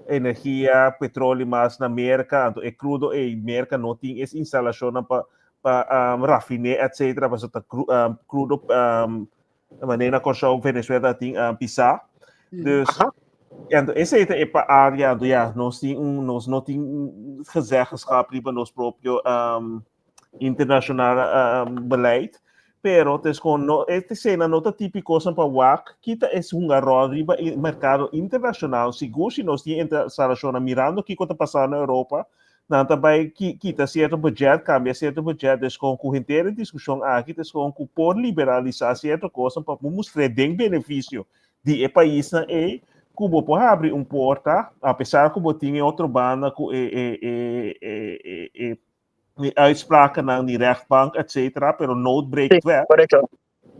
energia, petroleo mas na Merka, anto e crudo ei Merka no tin es instalacionnan pa pa um, rafine etcétera, pasobra ta cru, um, crudo um, manera na Kòrsou, Venezuela tin um, pisá. Dus Aha. anto esei ta e pa área, anto ya, nos tin un nos no tin un gezeggenschap riba nos propio um, internacional um, beleid. Pero het is gewoon, no, e escena no ta típico san pa wak, kita es hunga rol riba e mercado internacional. Sigur si nos tin instalacionnan mirando kiko ta pasando na Europa, nan ta bai ki, kita cierto budget, cambia cierto budget, dus gewoon ku henter e discusion aki, het is gewoon ku por liberalisa cierto cosnan pa mustra den beneficio di e paisnan ei, ku bo por habri un porta, a pesar ku bo tin e otro banda ku e, e, e, e, e, e di uitsprakennan di rechtbank, et cetera, pero noodbreekt Sí, wet. correcto.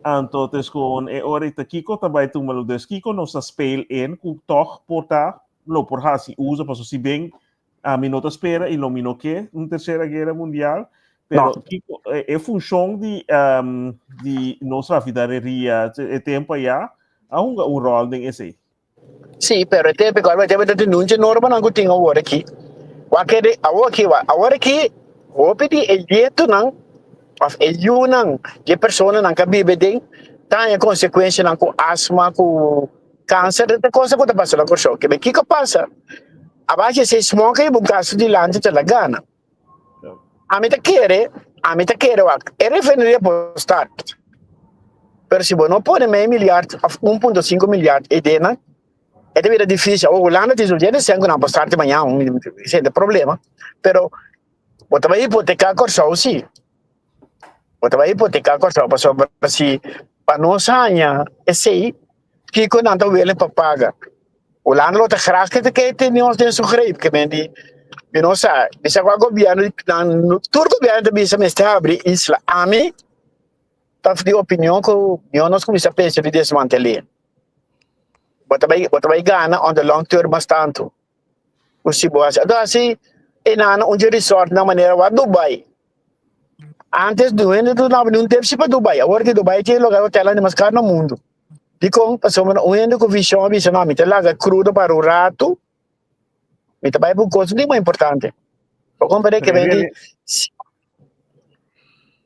Anto het is gewoon e ora ta kiko ta bai tuma dus kiko nos ta speel in ku toch por ta lo por hasi uso paso si ben ami no ta spera i lo mi no ke un tercera guera mundial pero No. kiko e, e funshon di um, di nos rafidareria e tempo allá a hunga un rol den esei. Sí, pero e tempo ku e tempo ta denuncia normanan ku tin awor aki. Wak e awor aki wak, awor aki hopi di e yetonan of e yunan di e personanan ku a biba den ta haña konsekuensianan ku asma, ku kanser, e kosa ku ta pasa na Kòrsou. Ke kiko pasa? Abashi esei smoke i bo gastu dilanti ta la gana. Ami ta kere, ami ta kere wak, e refineria por start. Pero si bo no pone mei milyard of 1.5 milyard e denan, e ta bira dificil. Awor Hulanda tin suficiente cen cu nan por start mañan, esei ta problema. Pero bo ta bai hipoteca Corsou si. Bo ta bai hipoteca Corsou pasobra si pa nos haña esei, kico nan ta willing pa paga? Hulanda lo ta graag ke ke tene nos den su greep, ke men di mi no sa, bisa kua gobierno nan tur gobierno ta bisa mester habri isla. Ami ta di opinion ku mihor nos kuminsa pensa di desmantel'é. Bo ta bai bo ta bai gana on the long term mas tantu ku si bo hasi. Anto hasi e nan un dje resort na manera wak Dubai. Antes duende no daba ni un tepsi pa Dubai, awor ki Dubai tin e lugar hotelnan di mas karo na mundu. Dikon? Pasobra un hende ku vishon a bisa, no, mi ta laga krudo para un ratu, mi ta bai pa un kos di mas importante. Bo komprende ke Pero di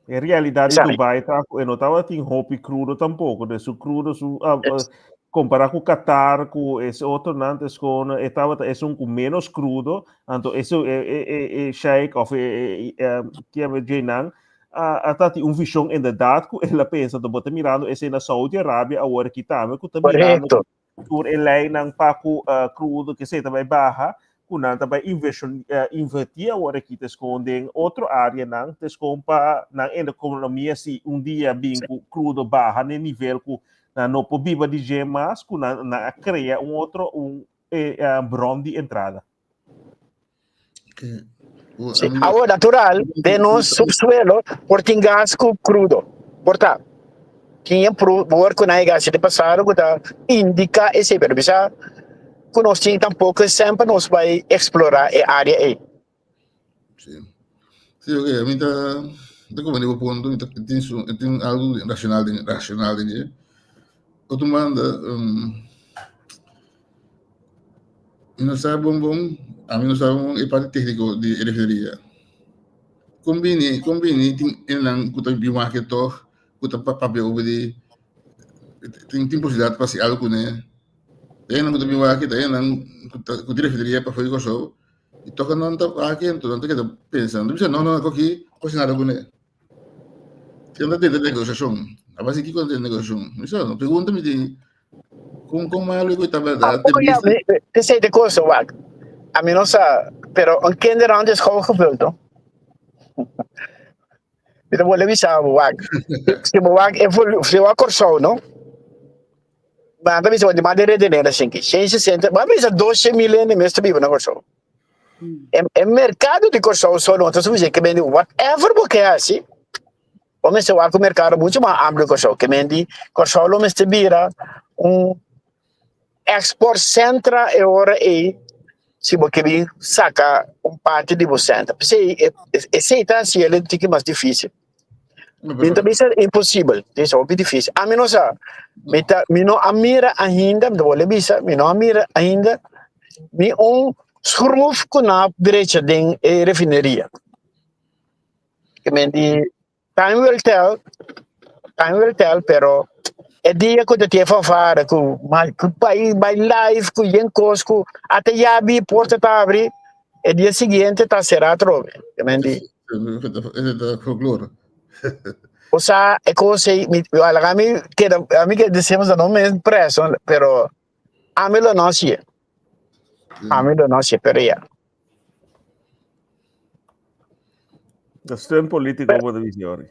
En realidad di Sabi. Dubai ta ku e no tabatin hopi krudo tampoko. De su krudo su ah, ah, kompará ku Qatar ku ese otronan es kon e tabata esun ku menos krudo, anto ese e e e e sheik of e e e eh, kier djenan a a tin un vision inderdaad ku el a pensa anto bo ta mirando esei na Saudi Arabia awor aki tambe ku ta mirando Correcto. tur e leinan pa ku uh, crudo ke se ta bai baha ku nan ta bai inversion uh, inverti awor aki te skon den otro areanan te skon pa nan en economia si un dia bin ku crudo baha ne nivel ku nan no por biba di dje mas ku nan nan a crea un otro un eh, uh, bron di entrada. Sí. Awor, natural, den nos subsuelo por tin gas ku crudo. Por ta. Tin e por ku nan e gas de pasado ku ta indica esei, pero bisa ku nos tin tampoco semper nos bai explora e área ei. Sí. Sí, ok, a mi ta, ta comprende bo punto, mi ta, tin su, tin algo racional den, racional den dje. Otro banda, um, mi no sa bon bon, ami no sa bon bon e parti técnico di e refineria. Kon bini, kon bini tin hendenan ku ta bin wak tòg, ku ta papia over di, tin, tin posibilidat pa hasi algo kuné. Ta hendenan ku ta bin wak, ta hendenan ku tin refineria pafó di Kòrsou, i tòg nan ta wak anto nan ta keda pensa, nan ta bisa no no ku aki kos nada kuné. Nan ta tenta negosiashon, a base kiko nan ta tenta negosiashon? Mi sa no, pregunta mi tin kon kon malu ku ta bèrdat te bisa. P'esei ta kos wak, ami no sa, pero un kinderhand is gauw gevuld no. Mi ta bolbe bisa bo wak, si bo wak e volu, si bo wak Kòrsou no, nan ta bisa bo di mas de redenera asinki, shen sesenta, bo a bisa doshe mil hende mes ta biba na Kòrsou. E e merkado di Kòrsou so no ta sufisiente, ke mende whatever bo ke hasi, bo mester wak un merkado muchu mas amplio ku Kòrsou, ke mende Kòrsou lo mester bira un Export centra e ora ei si bo ke bin saka un parti di bo sèn. P'esei esei ta hasi el un tiki mas difísil. Mi no ta bisa imposibel, ta bisa hopi difísil. Ami no sa, mi ta mi no a mira ainda, mi ta bolbe bisa, mi no a mira ainda ni un schroef ku nan a drecha den e refineria. Ke men di Time will tell, time will tell, pero e dia ku ta tin e fanfara ku ku bai bai live ku yen kos ku ata yabi porta ta abri, e dia siguiente ta sera atrobe. Te menti? Ese ta folklore. O sa e kos ei, mi, alaga mi keda, ami ke decimos no me preso, pero ami lo no hasié. Ami lo no hasié, pero ya. De steun político por de visión.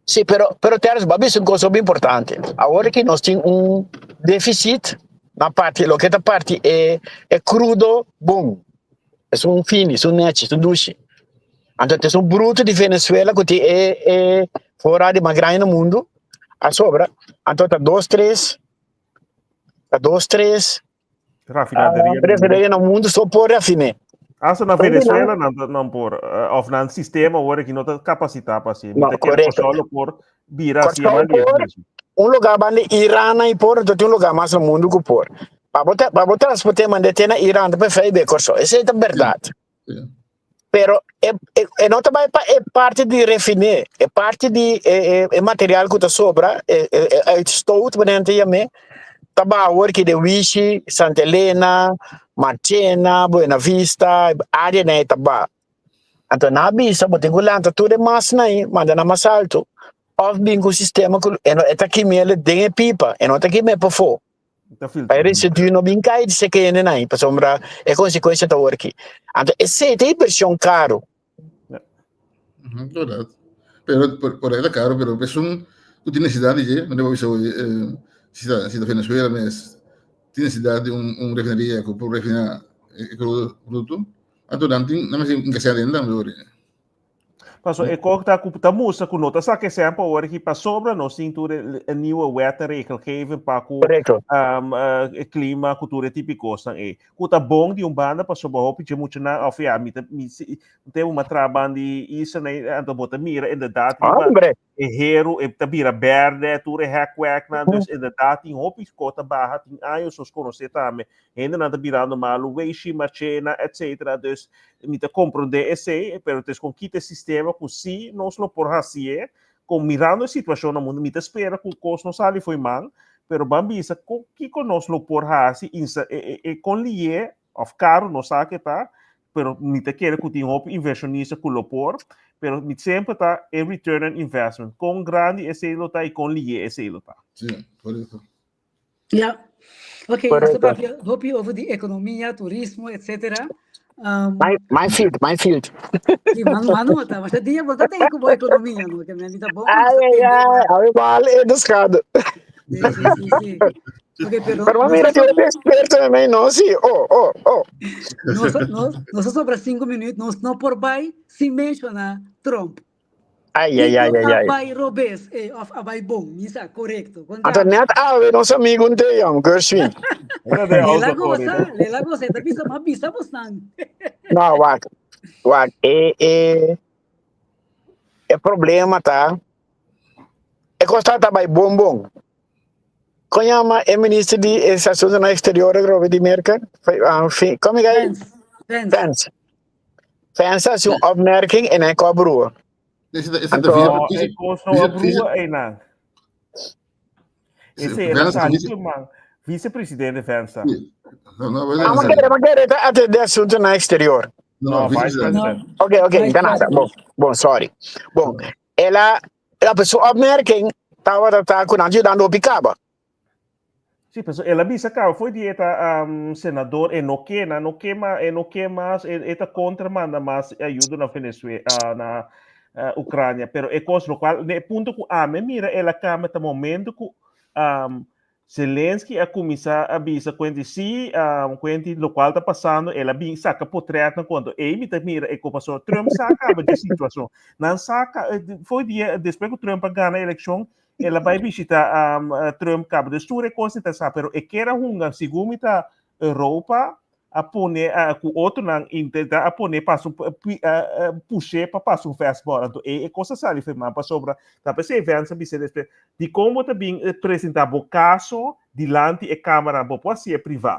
Sí, pero, pero Terence, va a un cosa muy importante. Ahora que nos tiene un déficit, na parte, lo que ta parte é, é crudo bom. É um fini, é um net, é um duche. Então, é um bruto de Venezuela que tem é, é fora de mais grande no mundo, a sobra. Então, tá dois, três, tá dois, três, Rafinaderia. Refineria na mundo só por rafine. Hasta na Venezuela nan, nan por, eh, of nan sistema ahora que no ta capacitado para así. No, correcto. Solo por bira así. Por, un lugar van de Irán y por, entonces un lugar más no mundo que por. Pa bo, pa bo transporte mande te na Irán, te perfecto, corso. Esa es la verdad. Pero e, e, e no ta bai pa e parti di refiné, e parti di e, e, e material ku ta sobra, e, e, e uitstoot, wanneer te yam'é, ta baha awor ki den Wishi, Santa Elena, Marchena, Buena Vista, áreanan ei ta baha. Anto nan a bisa bo tin ku lanta tur e masnan ei, manda nan mas alto, òf bin ku sistema ku e no e ta kim'é den e pipa, e no ta kim'é pafó. Ta filtra. Pa e residu no bin kai di seke hende nan, pasobra e konsekuensia ta wor aki. Anto esei ta invershon karu. Ja. Mhm, Verdad. Pero por, por ahí ta caro, pero es un ku tin necesidad di dje, manera bo bisa hoy, eh, si ta, si ta Venezuela mes, tin necesidad di un, un refineria ku por refina e crudo bruto. Anto nan tin, nan mester ingresa aden tambe hoor. Paso e kok ta ku ta mustra ku no ta saka esempel awor aki pasobra nos tin tur e, e nieuwe wet en regelgeving pa ku Correcto. um, eh, e klima ku tur e tipo kosnan ei. Ku ta bon di un banda pasobra hopi dje muchanan of ya mi ta mi si un tempu mi a traha banda di isla nei anto bo ta mira inderdaad riba Hombre. e heru e ta bira berde tur e hekweknan dus inderdaad tin hopi ko ta baha tin años nos konosé tambe hendenan ta birando malu weishi machena etcetera dus mi ta komprondé esei pero tes kon kita e sistema ku si nos lo por hasié kon mirando e situashon na mundu mi ta spera ku kos no sali fo'i man pero ban bisa kon kiko nos lo por hasi insa e e kon lié òf karu nos sa ke ta pero mi ta kere ku tin hopi invershonista ku lo por, pero mi semper ta e return on investment, kon grandi esei lo ta i kon lié esei lo ta. Sí, korekto. Ja. Oké, Correcto. nos ta papia hopi over di ekonomia, turismo, etcétera. Um, My, my field, my field. sí, man, man nota, mas dia bo ta ten ku bo ekonomia, no? Ke men ta bon ku Ai, nos ta ai, tende ai, ora. ai, mal, e descado. Sí, sí, sí, sí. Ok, pero Pero nos mira, a tiene sobra, experto en mí, no, sí, oh, oh, oh. nos, nos, nos a sobra 5 minuut, nos no por bai sin menciona Trump. Ai, ai, ai, Kiko ai, a ai. bai robes, eh, of a bai bon, misa, correcto. Anto Contame. net awe nos amigo un te jong, Gershwin. Ela de Lela auto goza, corre. lela goza, ta bisa, ma bisa bosnan. No, wak, wak, e, e, e problema ta, e cosa ta bai bon bon. Kon yama e minister di Asuntonan Exterior atrobe di Merka? Kon mi gai? Vance, Vance. Vance. Vance hasi un opmerking en hij kò broer. Anto, No, e kos no a brua einan. Ese era sali man. Vicepresidente Vance ta. Sí. No, no, Ah, ma kere, ma kere ta atende asunto na exterior. No, no, No, vice vicepresidente. president. Ok, ok, Vice ta nada. Bon, bon, sorry. Bon, ela, ela su opmerking tawata ta ku nan yudando hopi kaba. Sí, pero el a bisa caba foi di eta um, senador e no ke na no ke ma e no ke mas e, e ta contra manda mas ayuda na Venezuela ah, na ah, Ucrania pero e cos lo cual ne punto ku ame mira el a cambia ta momento ku um, Zelensky a cuminsa a bisa cuenti sí um, cuenti lo cual ta pasando el a bin saca potret na cuanto ei mi ta mira e ko paso Trump sa caba di situacion nan saca eh, foi dia despues ku Trump a gana eleccion El a bai bishita um, Trump caba. Dus tur e cos ta sa, pero e kier a hunga, segun mi ta Europa a pone uh, cu otronan intenta a pone pasa un uh, pushe pa pasa un fastball. Anto e, e cos a sali firma pasobra ta pesey Vance a bisa despues, di con bo ta bin presenta bo caso dilanti e camera, bo por haci'e priva.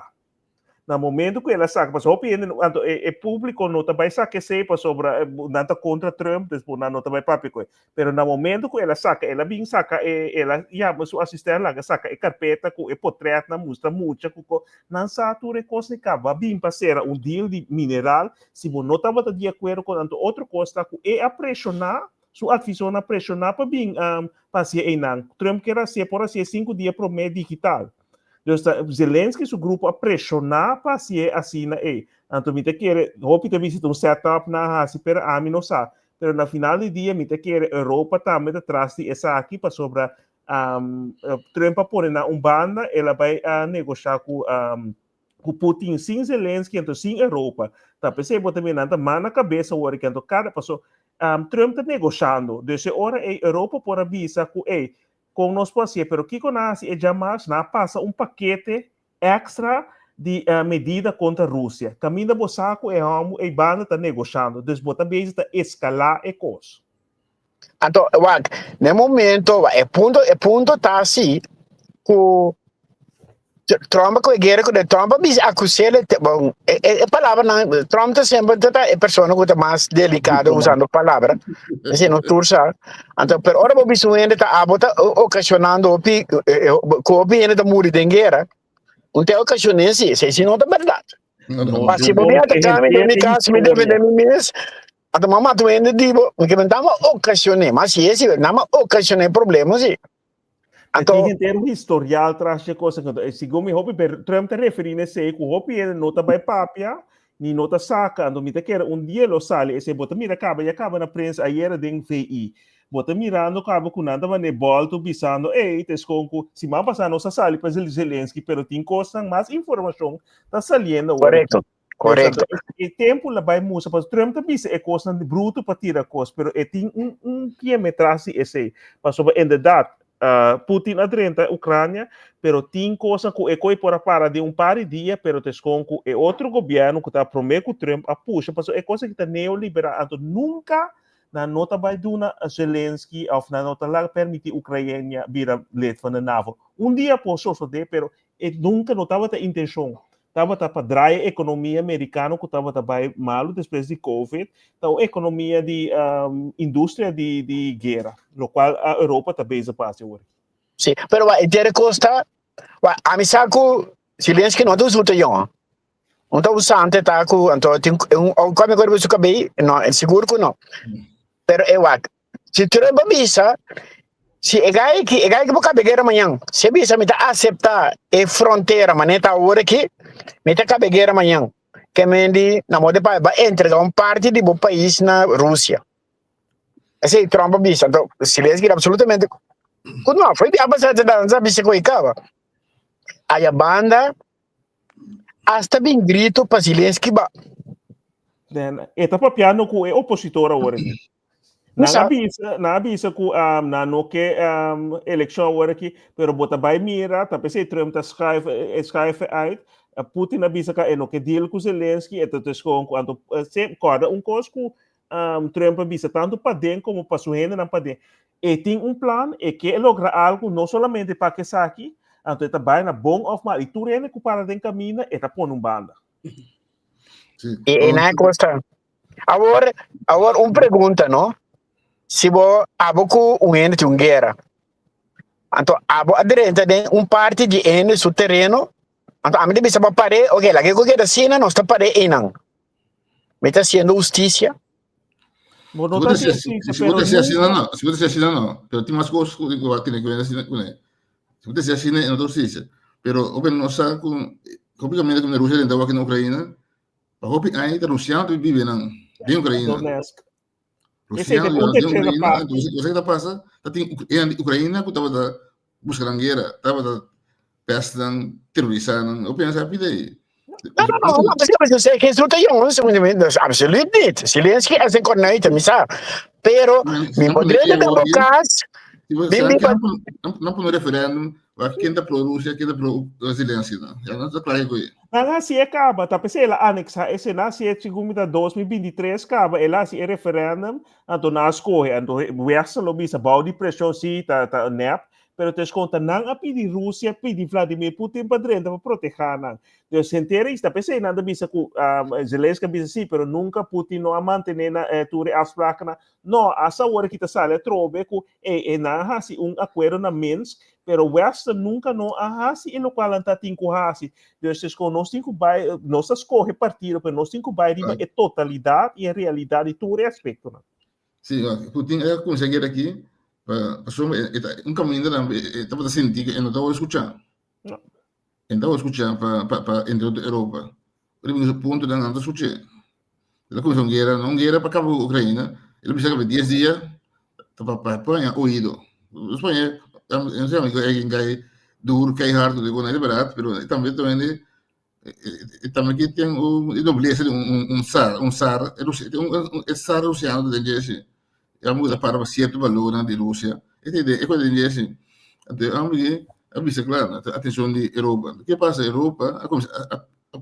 Na momento ku el a saka, pasobra hopi hende, anto e, e públiko no ta bai saka esei pasobra nan ta kontra Trump, dus bo nan no ta bai papia ku e. Pero na momento ku el a saka, el a bin saka e, el a yama su asistente laga saka e karpeta ku e potretnan mustra mucha ku ko, nan sa tur e kos ni kaba. A bin pa sera un deal di mineral, si bo no tabata di akuerdo ku anto otro kos ta ku e a preshoná, su advisornan a preshoná pa bin pa hasié einan. Trump kier hasié, por hasié sinku dia promé digital. Dus ta Zelensky su grupo a preshoná pa hasié asina ei. Anto mi ta kere, hopi ta bisa ta un setup nan a hasi, pero ami no sa. Pero na final di dia mi ta kere Europa tambe ta tras di esaki pasobra Trump a pone nan un banda, el a bai a negoshá ku ku Putin sin Zelensky anto sin Europa. Ta p'esei bo ta mira nan ta man na kabes awor aki anto kada paso Trump ta negoshando. Dus e ora ei Europa por a bisa ku ei Kon nos por hasié? Pero kiko nan a hasi e djamars? Nan a pasa un pakete èkstra di medida kontra Rusia. Kaminda bo sa ku e hòmber ei banda ta negoshando. Dus bo ta bezig ta eskalá e kos. Anto, wak, na e momento, wak, e punto, e punto ta si ku Trump ku e guera ku de Trump a bisa akus'é de te bon e e e palabranan Trump ta semper ta ta e persona ku ta mas delikado usando palabra esei no tur sa anto pero ora bo bisa un hende ta abo ta okashonando hopi ku hopi hende ta muri den guera un te okashoné si esei si no ta bèrdat ma si bo bin ataká mi den mi kas mi defendé mi mes anto mi a mata un hende di bo mi ke men ta okashoné ma si e si nan a okashoné problema si. Anto, tin henter un historial tras dje cosa. Anto, segun mi hopi, pero Trump ta referi na esei ku hopi hende no ta bai papia, ni no ta saka. Anto mi ta kere un dia lo sali esei. Bo ta mira kaba, ya kaba na prensa ayera den VI. Bo ta mirando kaba ku nan ta manda e bòlto bisando, ey, ta eskon ku siman pasá nos a sali pa Zelensky, pero tin kosnan, mas informashon ta saliendo awor. Korekto. Korekto. E tempu la bai musa, pasobra Trump ta bisa e kosnan di brutu pa tira kos, pero e tin un un kieme tras di esei. Pasobra inderdat, Putin a drenta Ucrania, pero tin kosnan ku e koi por a para den un par di dia, pero ta eskon ku e otro gobièrnu ku ta promé ku Trump a pusha, pasobra e kos aki ta neoliberal, anto nunka nan no ta bai duna Zelensky òf nan no ta laga permití Ucrania bira lid van de NAVO. Un dia por sosodé, pero e nunka no tabata intenshon. Tabata pa draai e ekonomia merikano ku tabata bai malu despues di covid, ta un ekonomia di industria di di guera, lokual Europa ta bezig pa hasi awor. Sí, pero wak e derde kos ta, wak ami sa ku Zelensky no ta usa un yòn. No ta usante ta ku anto tin un kòmi ku riba su kabei, no, sigur ku no. Pero e wak, Si Trump a bisa, si e gai ki, e gai ki bo kabe guera mañan, si e bisa mi ta asepta e frontera manera ta awor aki, mi ta kabe guera mañan. Ke men di na modo pa ba entrega un parti di bo pais na Rusia. Esei Trump a bisa, anto Zelensky absolutamente ku no, foi bia pasa te dansa bisa ku e kaba. Aya banda hasta bin grito pa Zelensky ba. Den, e ta papiando ku e opositor awor aki. Nan a bisa, nan a bisa ku um, nan no ke um, elekshon awor aki, pero bo ta bai mira, ta p'esei Trump ta schuif, e schuif uit. Putin a bisa ka e no ke deal ku Zelensky, e ta dus gewoon ku anto se kòrda un kos ku um, Trump a bisa tantu paden komo pa su hendenan paden. E tin un plan, e ke logra algu, no solamente pa esaki, anto e ta bai na bon òf mal. I tur hende ku para den kaminda, e ta pone un banda. Sí. E, e na kosta. Awor, awor un pregunta, no? Si bo abo ku un hende tin un guera. Anto abo a drenta den un parti di hende su tereno. Anto ami ta bisa pa par'é, oke, laga ku keda asina, nos ta par'é einan. Mi ta hasiendo hustisia. Bo no ta Si hasi bo hustisia, ta pero hasi asina nunca. no, si bo ta hasi asina no, pero tin mas kos ku ku a tene ku ver asina kuné. Si bo ta hasi asina e no ta hustisia. Pero hopi no sa ku hopi kaminda ku Rusia drenta awor aki na Ukraina, pa hopi aña ta rusiano ta biba nan den Ukraina. Donetsk. Esei Rusiano ta biba un den tercera Ukraina, parte. entonces kos ke ta pasa, ta tin hende di Ukraina ku tabata buska nan guera, tabata pest nan, terorisa nan. Hopi aña sa pidi ei. No, no, no, maar precies, geen zoete jongens, dus absoluut niet. Zelensky is een kornuiten, mi sa. Pero, mi por drenta den bo kas, bin bin pa... Nan pone referendum, waar ken ta pro Rusia, ken ta pro Zelensky. Ja, nan ta klaar ku e. Nan hasi e kaba, ta p'esei el a aneksá e Sena, si e segun mi ta 2023 kaba, el a hasi e referendum, anto nan a skohe, anto Westen lo bisa bou di preshon si ta ta nèp, pero ta eskonta nan a pidi Rusia, pidi Vladimir Putin pa drenta pa protehá nan. Dus henter is, ta p'esei nan ta bisa ku Zelensky a bisa si, pero nunka Putin no a mantené na tur e afsprakennan. No, hasta awor aki ta sali atrobe ku e e nan a hasi un akuerdo na Minsk, pero Westen nunka no a hasi e lokual nan ta tin ku hasi. Dus es ku nos tin ku bai, nos ta skohe partido, pero nos tin ku bai riba e totalidat i e realidat di tur e aspektonan. Sí, Putin a kuminsá guera aki pasobra e ta un kaminda nan e tabata sinti ku e no tabata skuchá. No. E no tabata skuchá pa pa pa entre otro Europa. Riba un punto nan ta skuch'é. El a kuminsá un guera, no un guera pa kaba ku Ukraina, el a bisa kaba dies dia ta pa pa paña oido. Nos paña, no sé amigo alguien kai duro, kai harto di ku bèrdat, pero tambe ta wende E tambe ki ten un e noblesa di un un zar, un zar, e Rusia, un un e zar rusiano ta den dje si. E homber ku ta para pa sierto balornan di Rusia, e ta e kos den dje si. Anto e homber aki a bisa kla, atenshon di Europa. Ke pasa? Europa a kuminsá a a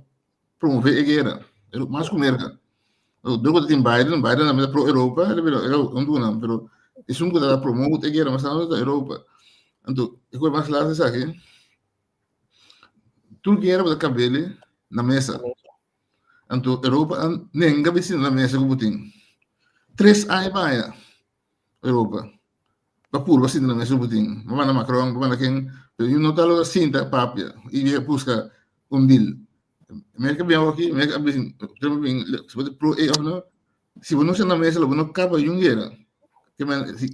promove e guera, mas ku Merka. Dor ku ta tin Biden, Biden tambe ta pro Europa, el a bira el a un duna, pero esun ku ta promote e guera mas tantu ta Europa. Anto e kos mas laat esaki. Tur guera bo ta kabele na mesa. Anto Europa a nenga bisi na mesa ku Putin. Tres aña baña Europa pa purba sinta na mesa ku Putin. Ba manda Macron, ba manda ken, pero no ta logra sinta papia i buska un deal. Merka bin awor aki, Merka a bin, Trump a bin, si bo ta pro e of no, si bo no sinta na mesa lo bo no kaba yun guera.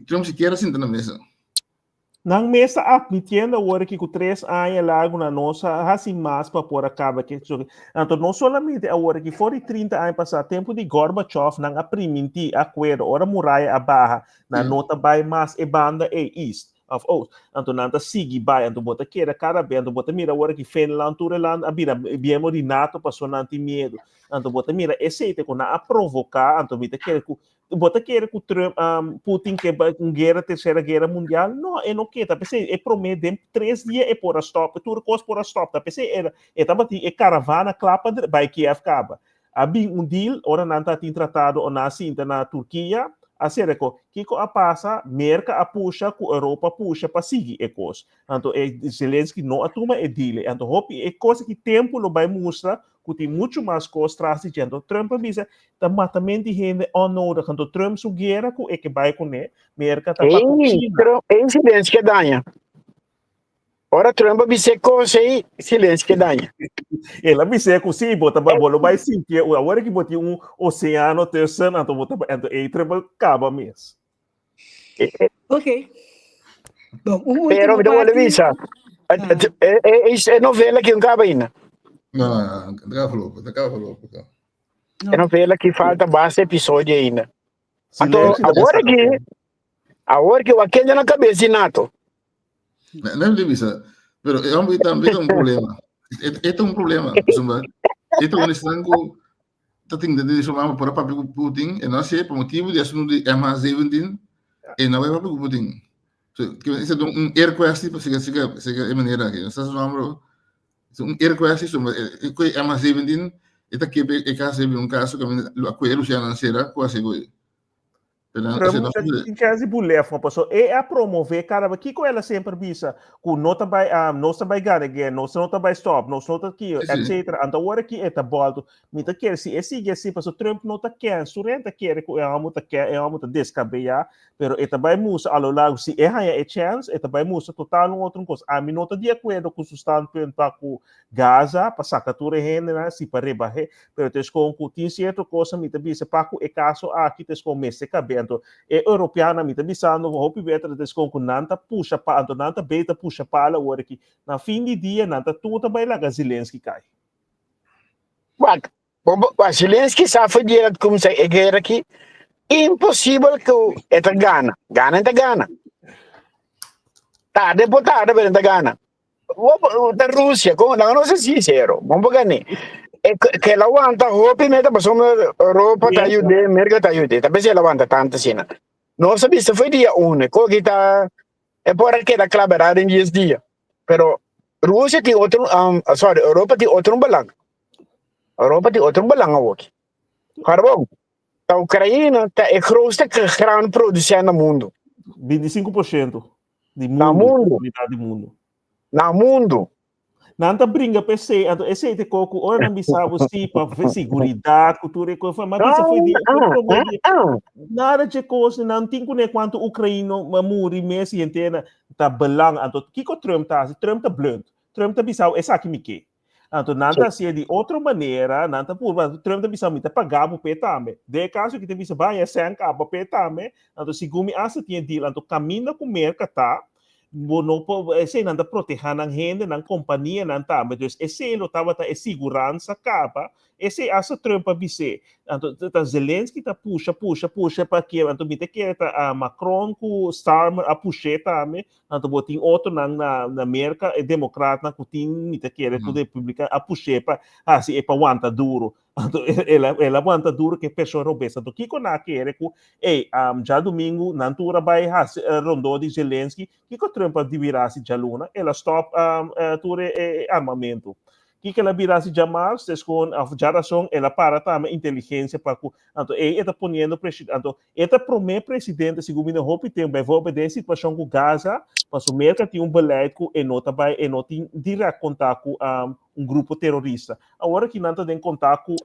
Trump sikiera sinta na mesa. Nan mes ta admitiendo awor aki ku tres aña largu nan no sa hasi mas pa por a kaba ke so. Anto no solamente awor aki, for di 30 aña pasá, tempu di Gorbachev nan a primintí akuerdo, ora muraya a baha, nan no ta bai mas e banda ei, east of oost. Anto nan ta sigui bai, anto bo ta keda kada be, anto bo ta mira awor aki Finland, tur e land a bira miembro di NATO pasobra nan tin miedu. Anto bo ta mira esei te ku nan a provoká, anto mi ta kere ku Bo ta kere ku Trump, um, Putin ke ba un guera, tercera guera mundial? No, e no ke. Ta p'esei e promé den tres dia e por a stop, tur kos por a stop. Ta p'esei e, e tabatin e karavana kla pa bai Kiev kaba. A bin un deal, ora nan tatin tratado o nan a sinta na Turkia, a sera ko. Kiko a pasa? Merka a pusha ku Europa pusha pa sigui e kos. Anto e Zelensky no a tuma e deal ei. Anto hopi e kos aki tempu lo bai mustra ku tin muchu mas kos tras di dje. Anto Trump a bisa ta matament di hende onnodig. Anto Trump su guera ku e ke bai kuné, Merka ta pa ku Ei, China. Trump, ei Zelensky a daña. Ora Trump a bis'é kos ei, Zelensky a daña. El a bis'é ku sí, bo ta bai, bo lo bai sintié, awor ki bo tin un oseano tussen, anto bo ta bai, anto ei Trump a kaba mes. Ok. Bon, un Pero último mi ta wòrdu parti. bisa, Ah. e, e, e, e novela ki un kaba ainda. No, no, no, ta kaba voorlopig, ta kaba voorlopig. E novela ki falta basta episodio ainda. Anto, Silencio ta awor basta aki, awor ki wak kende na kabes di NATO. No, no di bisa, pero e hombre tambe ta un problema. E ta un problema. Pasobra, e ta un esnan ku ta tin de su mama por a papia ku Putin, e no hasié pa motibu di asuntu di MH17, e no bai papia ku Putin. So, ke esei ta un eer kwestie pa siga siga siga e manera aki. No sa su nomber, Es un eer kwestie, so e ku e MH17 e ta kepe e kas e un kaso kaminda lo a kue Rusianan sera ku a hasi ku e. Pero tin chance di bulef, paso e a promove cada vez. Kiko ela semper bisa ku no ta bai um, nos ta bai gana guerra, nos no ta bai stop, nos no ta ki, etc. Anto ora ki e ta bolto, mi ta kere si e sigue así, paso Trump no ta ken, su renta kere ku e homo ta ken, e homo ta descabella, pero e ta bai musa a lo largo, si e haya e chance, e ta bai musa total un otro kos. Ami no ta di acuerdo ku su standpunt pa ku Gaza, pa saca tur e hendenan, si pa rebahe, pero ta eskon ku tin sierto cosa mi ta bisa pa ku e kaso aki ta eskon mester kab'é. Anto e europeannan mi ta bisando ku hopi beter ta eskon ku nan ta pusha pa, anto nan ta bei ta pusha pala awor aki. Na fin di dia nan ta tur ta bai laga Zelensky kai. Wak, bo bo wak Zelensky sa for di el a kumsa e guera aki, imposibel ku e ta gana. Gana e ta gana. Tarde por tarde pero e ta gana. Ta Rusia, kon nan no ser sincero, bon pa gane. E ke la wanta hopi meta pasobra Europa ta ayud'é, Merka ta ayud'é. Ta p'esei el a wanta tantu asina. Nos a bisa foi dia uno, e koki ta e por a keda klaberá den dies dia. Pero Rusia tin otro, sorry, Europa tin otro belang. Europa tin otro belang awoki. Karbon, ta Ukraina ta e grootste graanproducent na mundu. 25% di Na mundu, mundu. komunidat di mundu. Na mundu. Nan ta bringa pa esei, anto esei te koko ora nan bisa bo si pa seguridat ku tur e kos, ma bisa foi di foi Ah, promé ah, di ah. nada dje kos nan tin kuné kuantu ukraino a muri mes i henter na ta belang. Anto kiko Trump ta hasi? Trump ta blunt. Trump ta bisa bo esaki mi ke. Anto nan ta hasié di otro manera, nan ta purba, Trump ta bisa mi ta paga bo p'e tambe. Den e kaso ki ta bisa baña sèn kaba p'e tambe, anto segun mi asta tin e deal, anto kaminda ku Merka ta, bo no por, esei nan ta protehá nan hende, nan kompanianan tambe, dus esei lo tabata e siguransa kaba, esei asta Trump a bis'é. Anto ta Zelensky ta pusha, pusha, pusha pa ke, anto mi ta kere ta Macron ku Starmer a push'é tambe, Anto bo tin otronan na na Merka, e demokratnan ku tin mi ta kere ku republikan a push'é pa hasi e pa wanta duro. Anto el a el a wanta duro ku e persona robes. Anto kiko nan a kere ku ey djadumingu nan tur a bai hasi rondó di Zelensky, kiko Trump a dibira hasi djaluna? El a stòp tur e armamentu. Kiko el a bira hasi djamars? Deskon òf djarason el a para tambe inteligensia pa ku anto ey e ta poniendo presi anto E ta promé presidente segun mi na hopi tempu, bijvoorbeeld den e situashon ku Gaza, pasobra Merka tin un beleid ku e no ta bai, e no tin dirèkt kontak ku un grupo terorista. Awor aki nan ta den kontak ku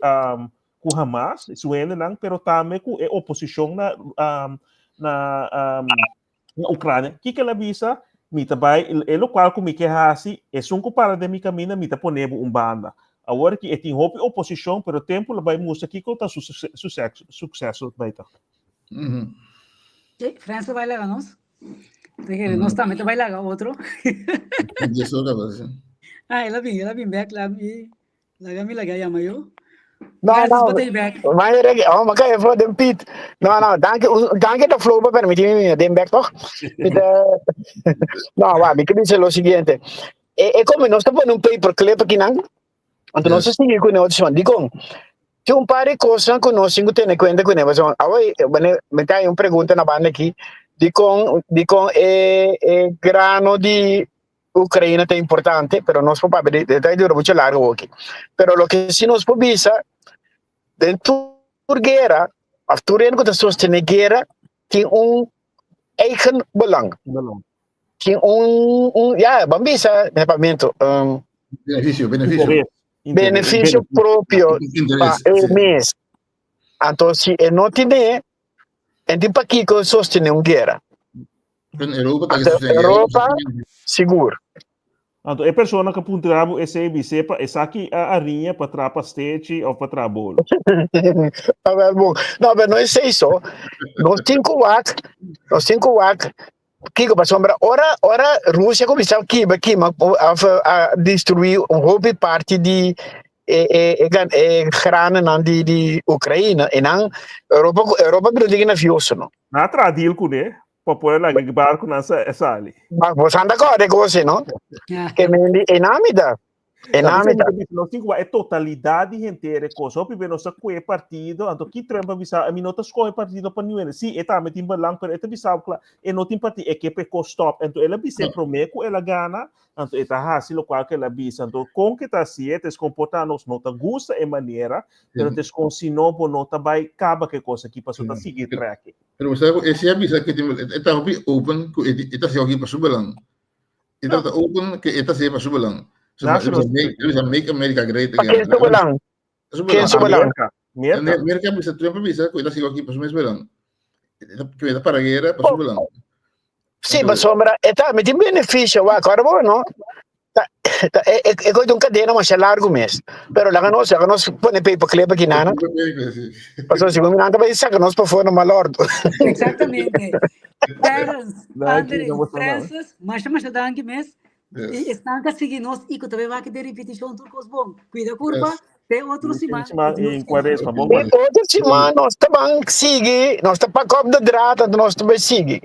ku Hamas, su hendenan, pero tambe ku e oposishon na na na Ucrania. Kiko el a bisa? Mi ta bai, e lokual ku mi ke hasi, esun ku para den mi kaminda, mi ta pone bo un banda. Awor ki e tin hopi oposishon, pero tempu lo bai mustra kiko ta su sukseso bai ta. Sí, Frans ta bai laga nos. Te nos tambe ta bai laga otro. Ah, el a bin, el a bin bek, la mi Laga mi laga yama yo. No, Francis, no. bo ta back. Maar reg, oh, maar kan voor den Piet. No, no, dank, dank de Flo por permitirme mi den back toch. Met, no, wa, mi dice lo siguiente. E, e como nos ta pone un paperclip aquí nan. Anto nos sigue con otro man. Dicon, tin un par de cosas que nos tengo tener cuenta con eso. Awe, bueno, me cae un pregunta na banda aquí. Dicon, dicon e, e grano di Ucraina ta importante, pero nos por papia di ta dura mucho largo aki. Pero loke si nos por bisa, den tur guera, of tur hende ku ta sostené guera, tin un eigen belang. Tin un, un ja, ban bisa, departamento, um, Beneficio, beneficio. Beneficio propio pa e mes. Anto si e no tiene, en tin pakiko sostené un guera. En Europa ta Anto Europa, sigur. Anto e persona ku puntra bo esei bis'é pa esaki a ariña pa traha pastechi òf pa traha bolo. Awel bon. No, pero no esei so. Nos tin ku wak, nos tin ku wak kiko pasobra ora ora Rusia kuminsá kima kima òf a destruí un hopi parti di e e e e grananan di di Ukraina e nan Europa Europa bira un tiki nervioso no. Nan a traha deal kuné pa por laga e barkunan sali. Ma bo san ta kòrda e kos ei, no? Ke men di, Ei nan mi ta. E nami ta. Nos tin ku e totalidat di henter e kos. Hopi be nos ta kue partido, anto ki Trump a bisa, mi no ta skohe partido pa niun hende. Sí, e tambe tin belang, pero e ta bisa kla, e no tin partido, e ke pa e kos stop. Anto el a bisa e promé ku el a gana, anto e ta hasi lokual ku el a bisa. Anto kon ke ta hasi e, ta komportá nos no ta gusta e manera, pero ta kon si no bo no ta bai kaba ku e kos aki, pasobra ta sigui trèk. Pero bo sa ku e si a bisa ku e tin, e ta hopi open ku e ta hasi hopi pa su belang. E ta open ku e ta hasi pa su belang. So, National e bisa make America great Pa again. ken su belang? Su Ken belang. su belang? Merka, Merka. Merka bisa, Trump a bisa ku e ta hasi hopi pa su mes belang. Ku e ta para guera pa su belang. Sí, pasobra e ta, mi tin beneficio, wak, ora bo no, ta, ta, e, e, e koe un cadena masha largo mes. Pero laga nos, laga nos pone paperclip aki nana. Pasobra si bo miran ta bai saca nos pa for na mal ordo. Exactamente. Terence, Danki, André, na boso nan. Francis, masha masha danki mes. Yes. I esnan ka sigui nos i ku ta bai wak den ripetishon tur kos bon. Kuida kurpa, Yes. te otro siman. Siman Dios en kere. Cuaresma. Bon E Cuaresma. otro siman nos ta ban sigui, nos ta pak op de draad, anto nos ta bai sigui.